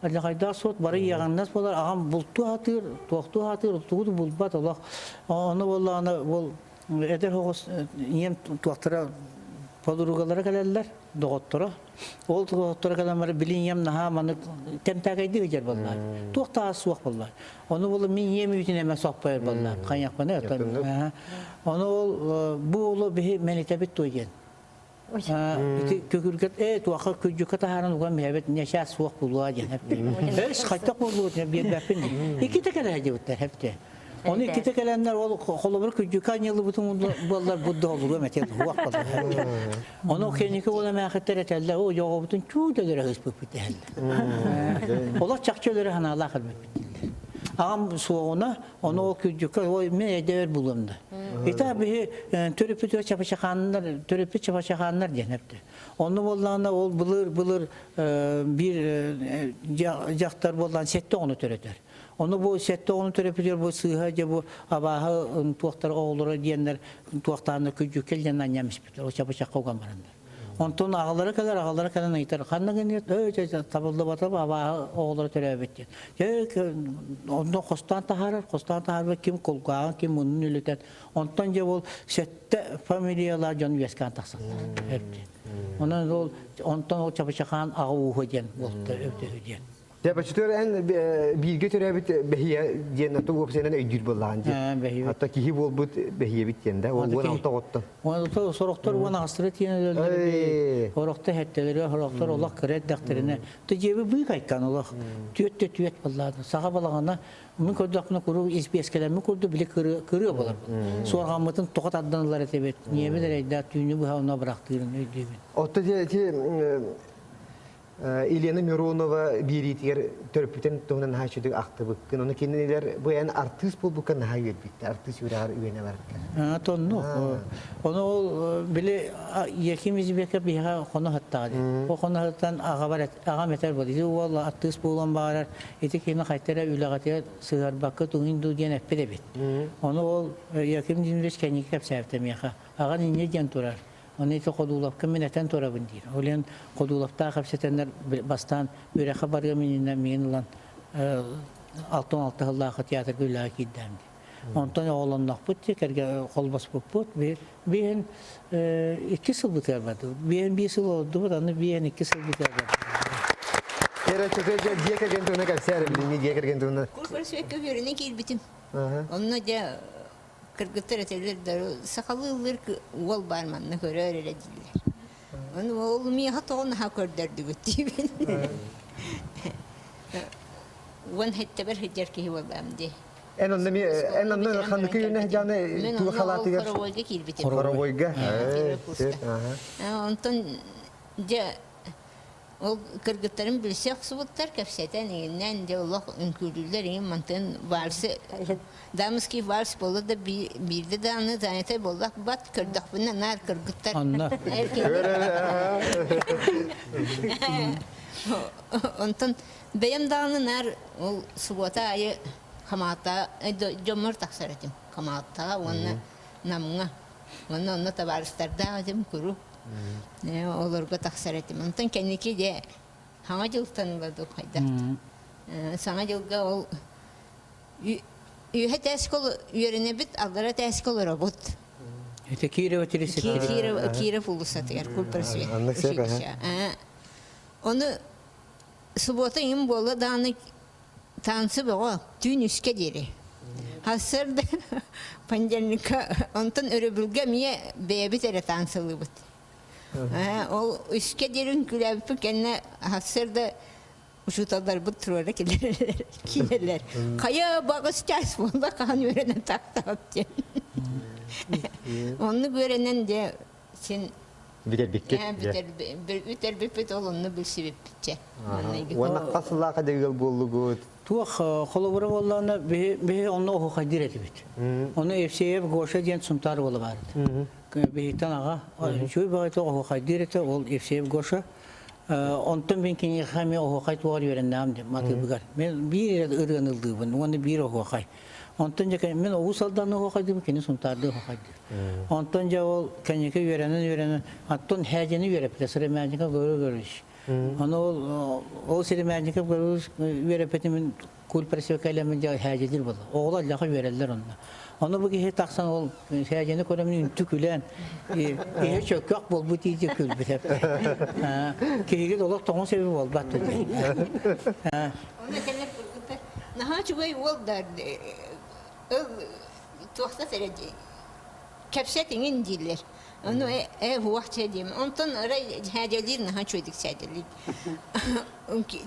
[SPEAKER 2] Алдьархайдаах сут бары иэҕэҥнэс буолар. Аҕам бултуу сатыыр, туохтуу сатыыр, тугу да булбат олох. Ону буоллаҕына ол эдэр оҕус ийэм туохтара подругалара кэлэллэр, доҕотторо. Ол доҕотторо кэлэн баран били ийэм наһаа маннык тэмтээкэйдик ыдьар буоллаҕа. Туох да аас суох буоллаҕа. Ону буолла мин ийэм үүтүн эмэ соппойор буоллаҕа. Хайыахпыный оттон. Ону ол бу уолу биһи мэнитэбит туой диэн. Ити көкүргет ээ туохха күдьүккэ таһааран уган биһэбит ньэчээс суох булуа диэн эппит. Эс хайтах буолуут биэрбэппин дии. Иккитэ кэлэ диэбиттэр эпти. Ону иккитэ кэлэннэр ол холобур күдьүккэ анньыллыбытын буоллар будда олуруом этэ туох буолар. Ону кэнники уол эмээхиттэр этэллэр оо дьоҕобутун чуут өлөрө ыспыппыт дэһэллэр. Олох чахчы өлөрө санаалаах өлбүппүт дииллэр. Аҕам суоҕуна, ону ол күрдьүккэ ой мен эйдэбэр булуом да. Ита биһи төрөппүт чапачахааннар, төрөппүт чапачахааннар диэн эпти. Онну буоллаҕына ол былыр былыр биир дьахтар буоллаан сэттэ оҕону төрөтөр. Ону бу сэттэ оҕону төрөппүтүгэр бу сыыһа дьэ бу абааһы туохтар оҕолоро диэннэр туохтааннар күрдьүккэ илдьэн анньан испиттэр. Ол чапачахха уган бараннар. Онтон аҕалара кэлэр, аҕалара кэлэн ыйытар, ханна гыныат, өө табыллыбатым абааһы оҕолоро төрөөбүт диэн. Дьэ, онно хостоон таһаарар, хостоон таһаарбыт ким кулгааҕын, ким муннун үлүтэн. Онтон дьэ ол сэттэ фамилиялаах дьон үөскээн тахсаллар. Онон ол онтон ол Чапачахаан аҕа ууһа диэн буолта өбүтэ диэн.
[SPEAKER 1] Дьэ, баччатыгар эн бииргэ төрөөбүт бэһиэ диэн аты уопсайынан өйдүүр буоллаҕын дии. Хатта киһи буолбут бэһиэбит диэн да, ол 16 оҕоттон.
[SPEAKER 2] Уон сорохтор уон аҕыстара тиийэн өлөллөр. Сорохтор хэттэлэри, сорохтор олох кыра эрдэхтэринэ. Дьиэби быыкайкан олох. Түөт да түөт буоллаҕына. Саха балаҕана мин көрдөхпүнэ куруук испиэскэлэммит курдук били кырыа буолар. Суорҕаммытын тоҕо тардан ылар этибит. Ньиэбин эрэйдээх түүнү быһа онно бырахтыырын өйдүүбүн.
[SPEAKER 1] Отто Елена Миронова биэриитигэр төрөппүтүн туһунан наһаа үчүгэй ахтыбыккын. Ону кинилэр бу эн артыыс буолбукка наһаа үөрбүттэр. Артыыс үөрэҕэр үөнэ бараргар.
[SPEAKER 2] Тонну. Ону ол били Яким Избеков биһиэхэ хоно саттаҕа дии. Ол хоно саттан аҕабар аҕам этэр буолла. Ити уол артыыс буолуон баҕарар. Ити кини хайта эрэ үлэҕитигэр сыһыарбакка тугун дуу диэн эппит эбит. Ону ол Яким Дмитриевич кэнники кэпсээбитэ миэхэ. Аҕан инньэ диэн турар. Ону ити Ходуловка мин этэн турабын диир. Ол иһин Ходуловтаах кэпсэтэннэр бастаан үөрэххэ барыам иннинэ миигин ылан 66 сыллаахха театрга үлэҕэ киирдэм дии. Онтон оҕолоннохпут дии, кэргэ холбоспуппут. Биһин икки сылбытыгар бардыбыт. Биһин биир сыл олордубут, аны биһин икки сылбытыгар бардыбыт.
[SPEAKER 1] Кэрэ чөкө дьиэ кэргэн туһунан кэпсээр, билиҥҥи дьиэ кэргэн туһунан.
[SPEAKER 10] Курсуекка үөрэнэ киирбитим. Онно дьэ Кыргыттар этэллэр да сахалыы ыллыыр уол баар манна көрөөр эрэ дииллэр. Ону ол миэхэ тоҕо наһаа көрдөрдүгүт диибин. Уон хэттэбэр сылдьар киһи буоллаам дии.
[SPEAKER 1] Эн онно эн онно ханнык үйүнэ дьааны туга халаатыгар?
[SPEAKER 10] Хоровойга киирбитим.
[SPEAKER 1] Хоровойга.
[SPEAKER 10] Онтон дьэ Ол кыргыттарым билсэ охсубуттар, кэпсэтэн иҥиннээн дьэ олох үҥкүүлүүллэр иҥин мантан вальсы дамский вальс буолла да биирдэ даҕаны занятай буоллах бат көрдөхпүнэ наар кыргыттар
[SPEAKER 2] Онно.
[SPEAKER 10] Онтон бэйэм даҕаны наар ол субуота аайы Хамаата дьоммор тахсар этим Хамааттаҕа уонна Намҥа уонна онно табаарыстардаах этим куруук Олорго тахсар этим. Онтон кэнники дьэ Саҥа дьылтан ыла дуу хайдах Саҥа дьылга ол үөһэ тээскэ үөрэнэбит, аллара тээскэ олоробут.
[SPEAKER 2] Это Кирова
[SPEAKER 10] Киров, Киров уулуссатыгар культпросвет училище. Ону суббота им буола даҕаны Танцы бөҕө, түүн үскэ диэри. Сарсыарда понедельникка, онтон өрөбүлгэ эмиэ бэйэбит эрэ таансылыыбыт. Ол үскэ диэри үҥкүүлээбиппит кэннэ сарсыарда учууталларбыт туруора кэлэллэр, киирэллэр. Хайа баҕыс чаас буолла хаһан үөрэнэн тахтаҕыт диэн. Оннук үөрэнэн дьэ син
[SPEAKER 1] Бүтэрбиккит.
[SPEAKER 10] Бүтэрбиппит ол онно билсибиппитчэ.
[SPEAKER 1] Уонна хас сыллаах ыал буоллугут?
[SPEAKER 2] Туох холобура буоллаҕына биһи онно оһуохайдыыр этибит. Ону Евсеев Гоша диэн Сунтаар уола баар этэ. Биһиттэн аҕа үчүгэй баҕайытык оһуохайдыыр этэ ол Евсеев Гоша. Онтон мин киниэхэ эмиэ оһуохай туоҕар үөрэннэҕим диэн матыыбыгар. Мен биир эрэ ырыаны ыллыыбын уонна биир оһуохай. Онтон дьэ мин Уус Алданны оһуохайдыыбын, кини Сунтаардыы оһуохайдыыр. Онтон дьэ ол кэнники үөрэнэн-үөрэнэн, оттон Һээдьэни үөрэппитэ, Сыромятников Гаврил Гаврилович. Ону ол ол Сыромятников Гаврил үөрэппитин мин кульпросвекка элэммин дьэ һээдьэлиир буолла. Оҕолор аллаха үөрэллэр онно. Ону бу киһи тахсан ол һээдьэни көрөмүн үнтү күлэн, иһэ чөккөх буолбут дии күлбүт. Киһигит олох тоҥус эби буолбат дии.
[SPEAKER 10] Ону этэллэр кыргыттар, наһаа үчүгэй уол да туохта эрэ кэпсэт иҥин дииллэр. Ону ээ уох чэ диим. Онтон арай һээдьэлиир наһаа үчүгэйдик сээдьэлиир.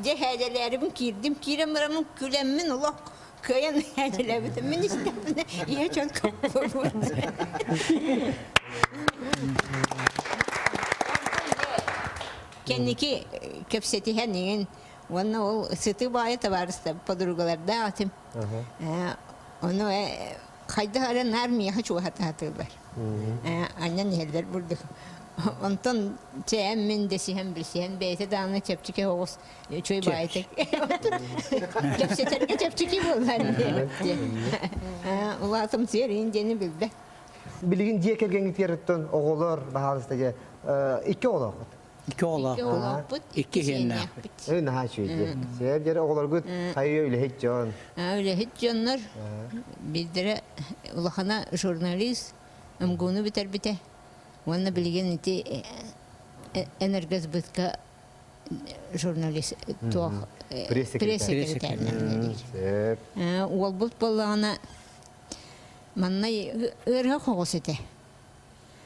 [SPEAKER 10] Дьэ һээдьэлээрибин киирдим, киирэн бараммын күлэммин олох кыайан һээдьэлээбитим. Мин истэхпинэ ийэ дьон буолбут. Кэнники кэпсэтиһэн иҥин Уонна ол сыты баайы табаарыстар подругалардаах этим. Ону хайдах эрэ наар миэхэ чугаһатаатылар. Анньан иһэллэр бурдук. Онтон чээн мин дэсиһэн билсиһэн бэйэтэ даҕаны чэпчэки оҕус үчүгэй баайытык. Кэпсэтэргэ чэпчэки буоллар диэн. Улаатымсыйар иин диэни билбэт.
[SPEAKER 1] Билигин дьиэ кэргэҥҥитигэр оҕолор баһаалыста дьэ икки оҕолооххут.
[SPEAKER 2] Икки оҕолоохпут, икки иһиэннээхпит.
[SPEAKER 1] Ый наһаа үчүгэй. Сэр дьэр оҕолоргут хайыы үлэһит дьон.
[SPEAKER 10] Үлэһит дьоннор биирдэрэ улахана журналист МГУну бүтэрбитэ. Уонна билигин ити энергосбытка журналист туох пресс-секретарь үлэлиир. Уолбут буоллаҕына манна ыарыһах оҕус этэ.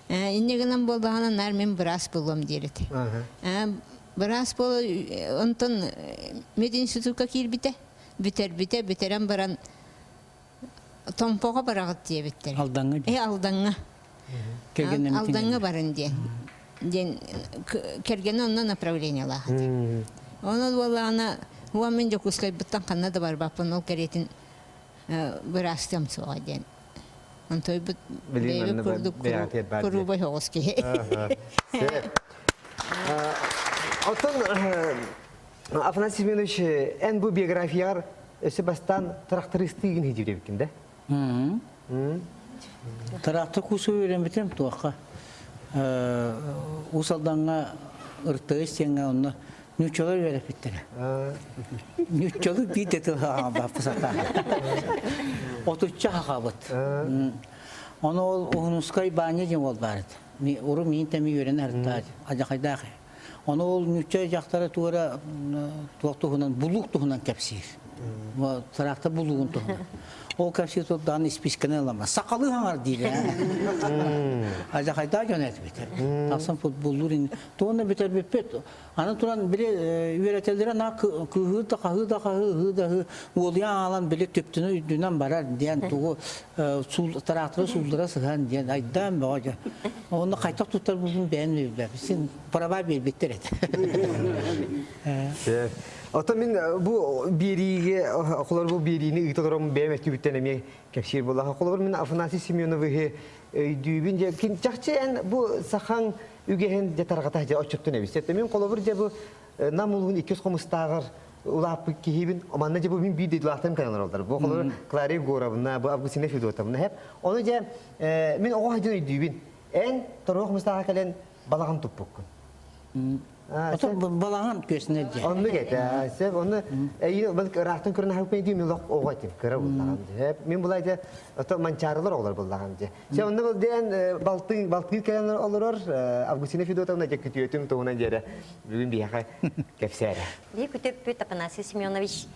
[SPEAKER 10] Инньэ гынан буоллаҕына наар мин быраас буолуом диир этэ. Быраас буола онтон мединститукка киирбитэ, бүтэрбитэ, бүтэрэн баран Томпоҕо бараҕыт диэбиттэр.
[SPEAKER 2] Алдаҥҥа
[SPEAKER 10] Э, Алдаҥҥа. Алдаҥҥа барын диэн. Диэн кэргэнэ онно направлениелаах этэ. Онон буоллаҕына, уон мин Дьокуускайбыттан ханна да барбаппын, ол кэриэтин быраастыам суоҕа диэн. Онтойбут бэйэбит курдук куруубай оҕус киһи.
[SPEAKER 1] Оттон Афанасий Семенович, эн бу биографияҕар өссө бастаан трактористыыгын иһдиир эбиккин да?
[SPEAKER 2] Трактор курсу үөрэммитим туохха. Уус Алдаҥҥа ыртыгы истиэҥҥэ онно Нууччалар үөрэппиттэрэ. Нууччалыы биир да тыл хаалбаппы сатаан. Отучча хахабыт. Ону ол Уһунускай Баанньа диэн уол баар этэ. Уру миин тэми үөрэнэ сырыттаат, адьахайдаах. Ону ол нуучча дьахтара туора туох туһунан, булуук туһунан кэпсиир. Трактор булуугун туһунан. Ол кэпсиир турдаҕына испискэни ылама. Сахалыы хаҥар диир. Адьахайдаах дьон этибит. Тахсан футболлуур Туонна бүтэрбиппит. Аны туран били үөрэтэллэрэ на кыыһыы да хаһыы да хаһыы ыһыы да ыһыы уолуйан аалан били түптүнү үрдүнэн барар диэн тугу тракторы сууллара сыһан диэн айдаан бөҕө дьэ. Онно хайтах туттар булбун бэйэм билбэппин. Син права биэрбиттэр этэ.
[SPEAKER 1] Оттон мин бу биэриигэ холобур бу биэриини ыыта олорон бэйэм өттүбүттэн эмиэ кэпсиир буоллаха. Холобур мин Афанасий Семеновиһы өйдүүбүн дьэ чахчы эн бу сахаҥ үгэһин дьэ тарҕата дьэ оччоттон эбит. Мин холобур дьэ бу Нам улуһун иккис хомустааҕар улааппыт киһибин манна дьэ бу мин биир дойдулаахтарым кэлэн олороллор. Бу холобур Клария Егоровна, бу Августина Федотовна хеп. Ону дьэ мин оҕо сылдьан өйдүүбүн. Эн торуох хомустааҕа кэлэн балаҕан туппуккун.
[SPEAKER 2] Ото балаҕан күөсүнэ дьэ.
[SPEAKER 1] Оннук этэ. Сөп, онну эйин бу ыраахтан көрөн аһылпын дии мин оҕо этим, кыра буллаҕым дьэ. Мин булай дьэ ото манчаарылар оҕолор буллаҕым дьэ. Чэ, онно был диэн балтын балтыы кэлэн олорор Августина Федотовна дьэ күтүөтүм туһунан диэрэ бүгүн биһиэхэ кэпсээрэ.
[SPEAKER 11] Биһи күтүөппүт Афанасий Семенович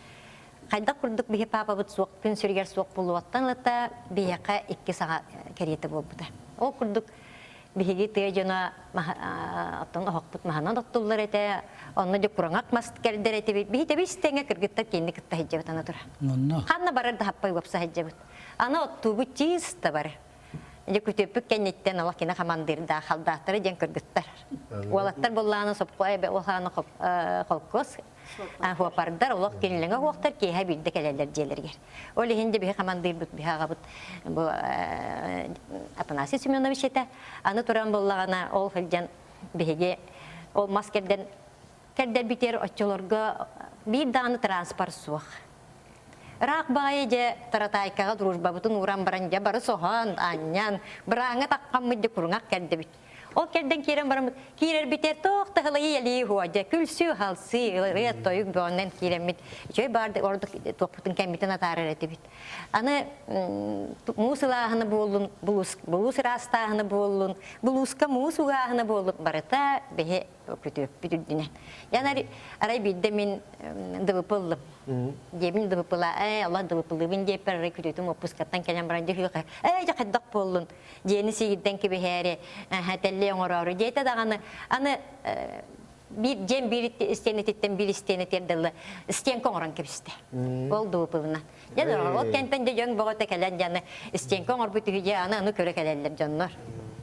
[SPEAKER 11] хайдах курдук биһи паапабыт суох күн сүрүгэр суох буолуоттан ылата биһиэхэ икки саҕа кэриэтэ буолбута. Ол курдук биһиги тыа дьоно оттон оһохпут маһынан оттуллар этэ, онно дьэ кураҥах мас кэрдэр этибит. Биһи тэбис тэҥэ кыргыттар кинини кытта сылдьабыт аны тура. Ханна барар да хаппай уопса сылдьабыт. Аны оттуубут чисто бар. Дьэ күтүөппүт кэнниттэн олох кини хамандыырдаах халдааттара диэн кыргыттар. Уолаттар буллааны сопхо эбэ улааны холкуос хуопардар олох кинилэҥэ уохтар киэһэ биирдэ кэлэллэр дьиэлэригэр. Ол иһин де биһи хамандыырбыт биһи аҕабыт бу Афанасий Семенович этэ. Аны туран буллаҕына ол сылдьан биһиги ол мас кэрдэн кэрдэрбитигэр оччолорго биир даҕаны транспорт суох. Ыраах баҕайы дьэ Таратаайкаҕа дружбабытын ууран баран дьэ бары соһон, анньан, бырааҥҥа таххаммыт дьэ куруҥах кэрдибит. Ол кэрдэн киирэн бараммыт, киирэрбитигэр туох да ылайыы хуа дьэ күлсүү-халсыы, ырыа-тойук бөҕөннөн киирэммит үчүгэй баар ордук туохпутун кэммитин атаарар этибит. Аны муус ылааһына буоллун, булуус, булуус ыраастааһына буоллун, булууска муус угааһына буоллун барыта биһи күтүөппүт үрдүнэн. Ян арай биирдэ мин ДВП ыллым. Диэбин ДВПла, ээ, Аллах ДВПлыыбын диэппэр арай күтүөтүм отпускаттан кэлэн баран дьэ ээ, дьэ хайдах буоллун дьиэни сиигирдэн кэбиһээри, тэллэй оҥороору диэтэ даҕаны аны биир дьиэм биир истиэнэтиттэн биир истиэнэтигэр дылы стенка оҥорон кэбистэ. Ол ДВПлынан. Дьэ, ол кэнтэн дьэ дьон бөҕөтө кэлэн дьэ аны стенка оҥорбут үһү дьэ аны аны көрө кэлэллэр дьоннор.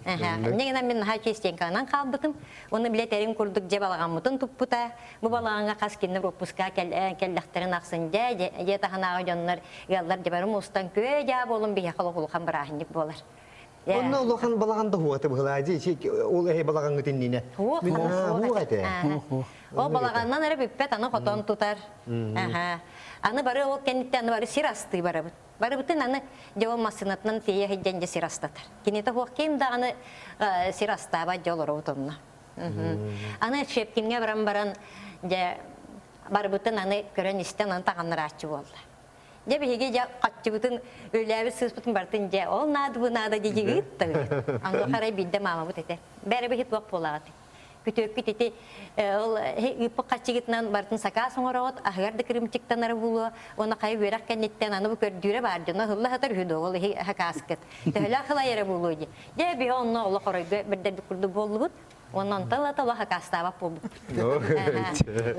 [SPEAKER 11] Инньэ гынан мин наһаа чистеньканан хаалбытым. Уонна билэ тэрин курдук дьэ балаҕаммытын туппута. Бу балаҕаҥҥа хас кинилэр уоппуска кэллэхтэрин ахсын дьэ дьиэ таһынааҕы дьоннор ыаллар дьэ бары мустан күө-дьаа буолун биһиэхэ олох улахан бырааһынньык буолар.
[SPEAKER 1] Онно улахан балаҕан да хуата быһылаа дии ол эһи балаҕаҥҥыт иннинэ.
[SPEAKER 11] Хуох
[SPEAKER 1] Хуох этэ.
[SPEAKER 11] Ол балаҕаннан эрэ бүппэт аны хотон тутар. Аны бары ол кэнниттэн аны бары сир астыы барабыт. Барыбытын аны дьэ ол массыынатынан тиийэ сылдьан дьэ сир астатар. Кинитэ суох ким даҕаны сир астаабат дьэ олоробут онно. Аны Щепкиҥҥэ баран баран дьэ барыбытын аны көрөн-истэн аны таҕаннарааччы буолла. Дьэ биһиги дьэ хаччыбытын үлээбит сыыспытын барытын дьэ ол наада бу наада дии да Аны харай биирдэ маамабыт этэ. Бэрэ биһи туох буолаҕыт күтүөккүт ити ол ыыппыт хаччыгытынан барытын сакаас оҥороҕут аһыгар да кырыымчыктанара буолуо уонна хайа үөрэх кэнниттэн аны бу көрдүүрэ баар дьоно ыһылла сытар үһү дуо ол иһи сакааскыт төһөлөөх ылай эрэ буолуо дии дьэ биһи онно олох оройго бэрдэрбит курдук буоллубут уонна онтон ылата олох сакаастаабат буолбуппут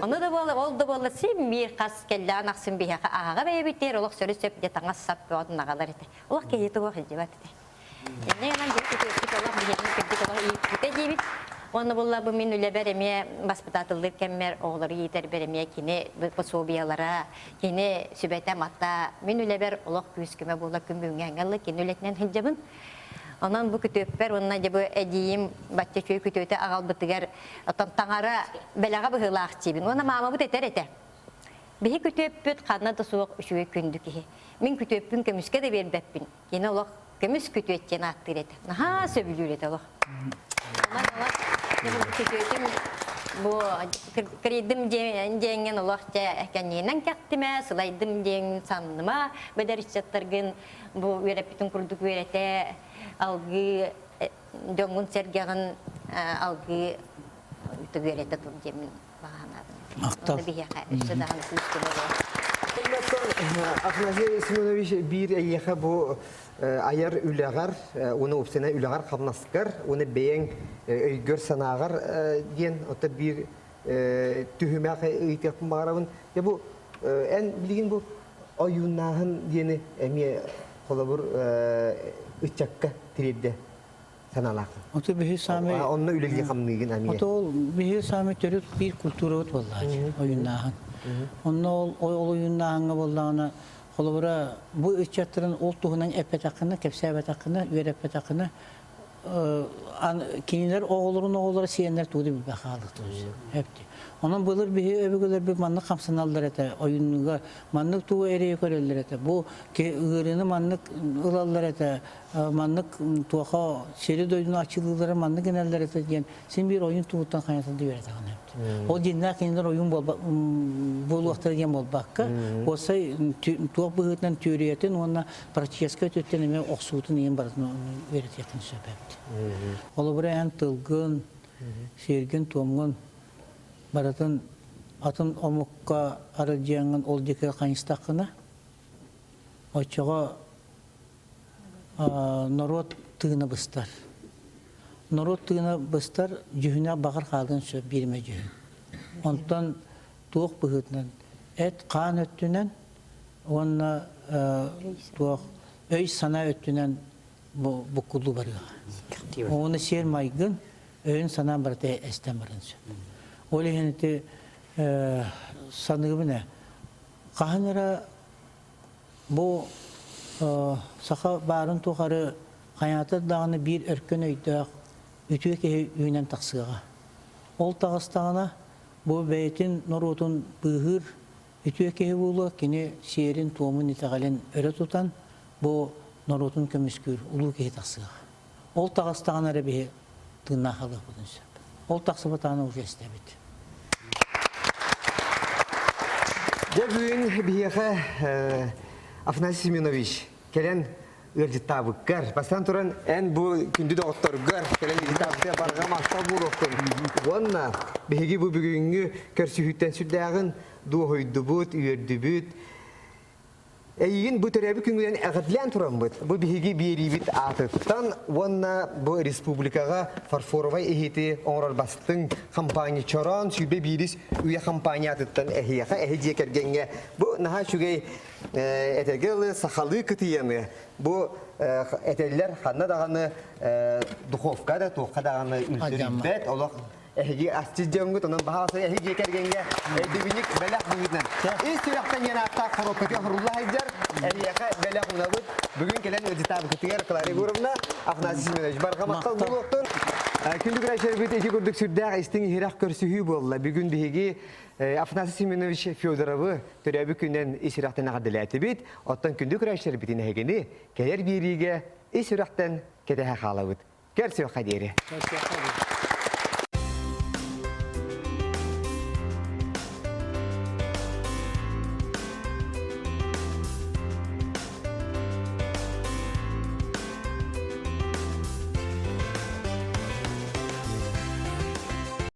[SPEAKER 11] ону да буолла ол да буолла син биир хас кэллэҕин ахсын биһиэхэ аһаҕа бэйэбитигэр олох сөрү сөп дьэ таҥас сап бөҕөтүн аҕалар этэ олох киһи туох илдьибэт этэ Инньэ гынан дьэ күтүөппүт олох биһиэхэ кырдьык олох ииппитэ диибит. Уонна булла бу мин үлэбэр эмиэ баспытаатыллыыр кэммэр оҕолору иитэрбэр эмиэ кини пособиелара, кини сүбэтэ-амата мин үлэбэр олох күүс-көмө буола күн бүгүҥҥэ ылла кини үлэтинэн сылдьабын. Онон бу күтүөппэр уонна дьэ бу эдьиийим бачча үчүгэй күтүөтү аҕалбытыгар оттон таҥара бэлэҕэ быһыылаах диибин. Уонна маамабыт этэр этэ. Биһи күтүөппүт ханна да суох үчүгэй күндү киһи. Мин күтүөппүн көмүскэ да биэрбэппин. Кини олох көмүс күтүөт диэн ааттыыр этэ. Наһаа сөбүлүүр этэ олох. Онон олох күтүөтүм бу кырыйдым диэҥҥин олох дьэ кэннигинэн кэхтимэ, сылайдым диэҥ санныма, бэдэр ыччаттаргын бу үөрэппитин курдук үөрэтэ, алгыы дьоҥҥун-сэргэҕин алгыы үөрэтэ тур диэммин
[SPEAKER 2] Махтал.
[SPEAKER 1] Афанасий Семенович биир эйиэхэ бу айар үлэҕэр, уонна уопсайынан үлэҕэр хамнаскар, уонна бэйэҥ өйгөр-санааҕар диэн оттон биир түһүмэх ыйытыахпын баҕарабын. Дьэ бу эн билигин бу ойууннааһын диэни эмиэ холобур ыччакка тириэрдэ санаалааххын.
[SPEAKER 2] Ото биһи саамай
[SPEAKER 1] онно үлэлии хамныыгын эмиэ.
[SPEAKER 2] Ото ол биһи саамай төрүт биир культурабыт буоллаачы ойуннааһын. Онно ол ол ойуннааһыҥҥа буоллаҕына холобура бу ыччаттарын ол туһунан эппэтэххинэ, кэпсээбэтэххинэ, үөрэппэтэххинэ кинилэр оҕолорун оҕолоро сиэннэр тугу да билбэт хаалыахтарын сөп. Онон былыр биһи өбүгэлэрбит маннык хамсаналлар этэ, ойуннуга маннык тугу эрэйи көрөллөр этэ. Бу ыарыыны маннык ылаллар этэ, маннык туоха сири-дойдуну аччылыылара маннык гыналлар этэ диэн син биир ойуун туһуттан хайатан да үөрэтэҕин эбит. Ол дьиннээх кинилэр ойуун буолуохтара диэн буолбакка, уопсай туох быһыытынан түөрүйэтин уонна практическай өттүттэн эмиэ охсуутун иһин барытын үөрэтиэххин сөп эбит. Холобура эн тылгын, сиэргин-туомҥун барытын атын омукка арылдьыаҥҥын ол диэки хайыстаххына, оччоҕо норуот тыына быстар. Норуот тыына быстар дьүһүнэ баҕар хаалыан сөп биирмэ дьүһүн. Онтон туох быһыытынан эт-хаан өттүнэн уонна туох өй-санаа өттүнэн буккуллуу барыаҕа. Уонна сиэр-майгын, өйүн-санаан барыта эстэн баран сөп. Ол иһин ити саныыбын ээ, хаһан эрэ Бу саха баарын тухары хайаатар даҕаны биир өркөн өйдөөх үтүө киһи үүнэн тахсыаҕа. Ол таҕыстаҕына бу бэйэтин норуотун быыһыыр үтүө киһи буолуо, кини сиэрин-туомун, итэҕэлин өрө тутан бу норуотун көмүскүүр улуу киһи тахсыаҕа. Ол таҕыстаҕына эрэ биһи тыыннаах хаалыахпытын сөп. Ол тахсыбатаҕына уже эстэбит.
[SPEAKER 1] Дьэ бүгүн биһиэхэ Афанасий Семенович кэлэн ыалдьыттаабыккар, бастаан туран эн бу күндү доҕотторгор кэлэн ыалдьыттаабытыгар барҕа махтал буолуохтун. Уонна биһиги бу бүгүҥҥү көрсүһүүттэн сүрдээҕин дуоһуйдубут, үөрдүбүт. Эйигин бу төрөөбүт күҥҥүнэн эҕэрдэлээн тураммыт, бу биһиги биэриибит аатыттан уонна бу республикаҕа фарфоровай иһити оҥорор бастыҥ компания Чороон 21 үйэ компаниятыттан эһиэхэ, эһи дьиэ кэргэҥҥэ бу наһаа үчүгэй этэргэ дылы сахалыы кытыйаны бу этэллэр ханна даҕаны духовка да туохха даҕаны үлтүрүйбэт олох Эһиги асчыт дьоҥҥут, онон баһаалыста эһиги дьиэ кэргэҥҥэ өйдөбүнньүк бэлэх быһыытынан ис сүрэхтэн диэн ааттаах хоруопкатыгар хорулла сылдьар эһиэхэ бэлэх уунабыт. Бүгүн кэлэн ыалдьытаабыкытыгар Клара Егоровна, Афанасий Семенович барҕа махтал буолуохтун. Күндү көрөөччүлэрбит ити курдук сүрдээх истиҥ иһирэх көрсүһүү буолла. Бүгүн биһиги Афанасий Семенович Федоровы төрөөбүт күнүнэн ис сүрэхтэн эҕэрдэлээтибит. Оттон күндү көрөөччүлэрбитин эһигини кэлэр биэриигэ ис сүрэхтэн кэтэһэ хаалабыт. Көрсүөххэ диэри.
[SPEAKER 2] Көрсүөххэ диэри.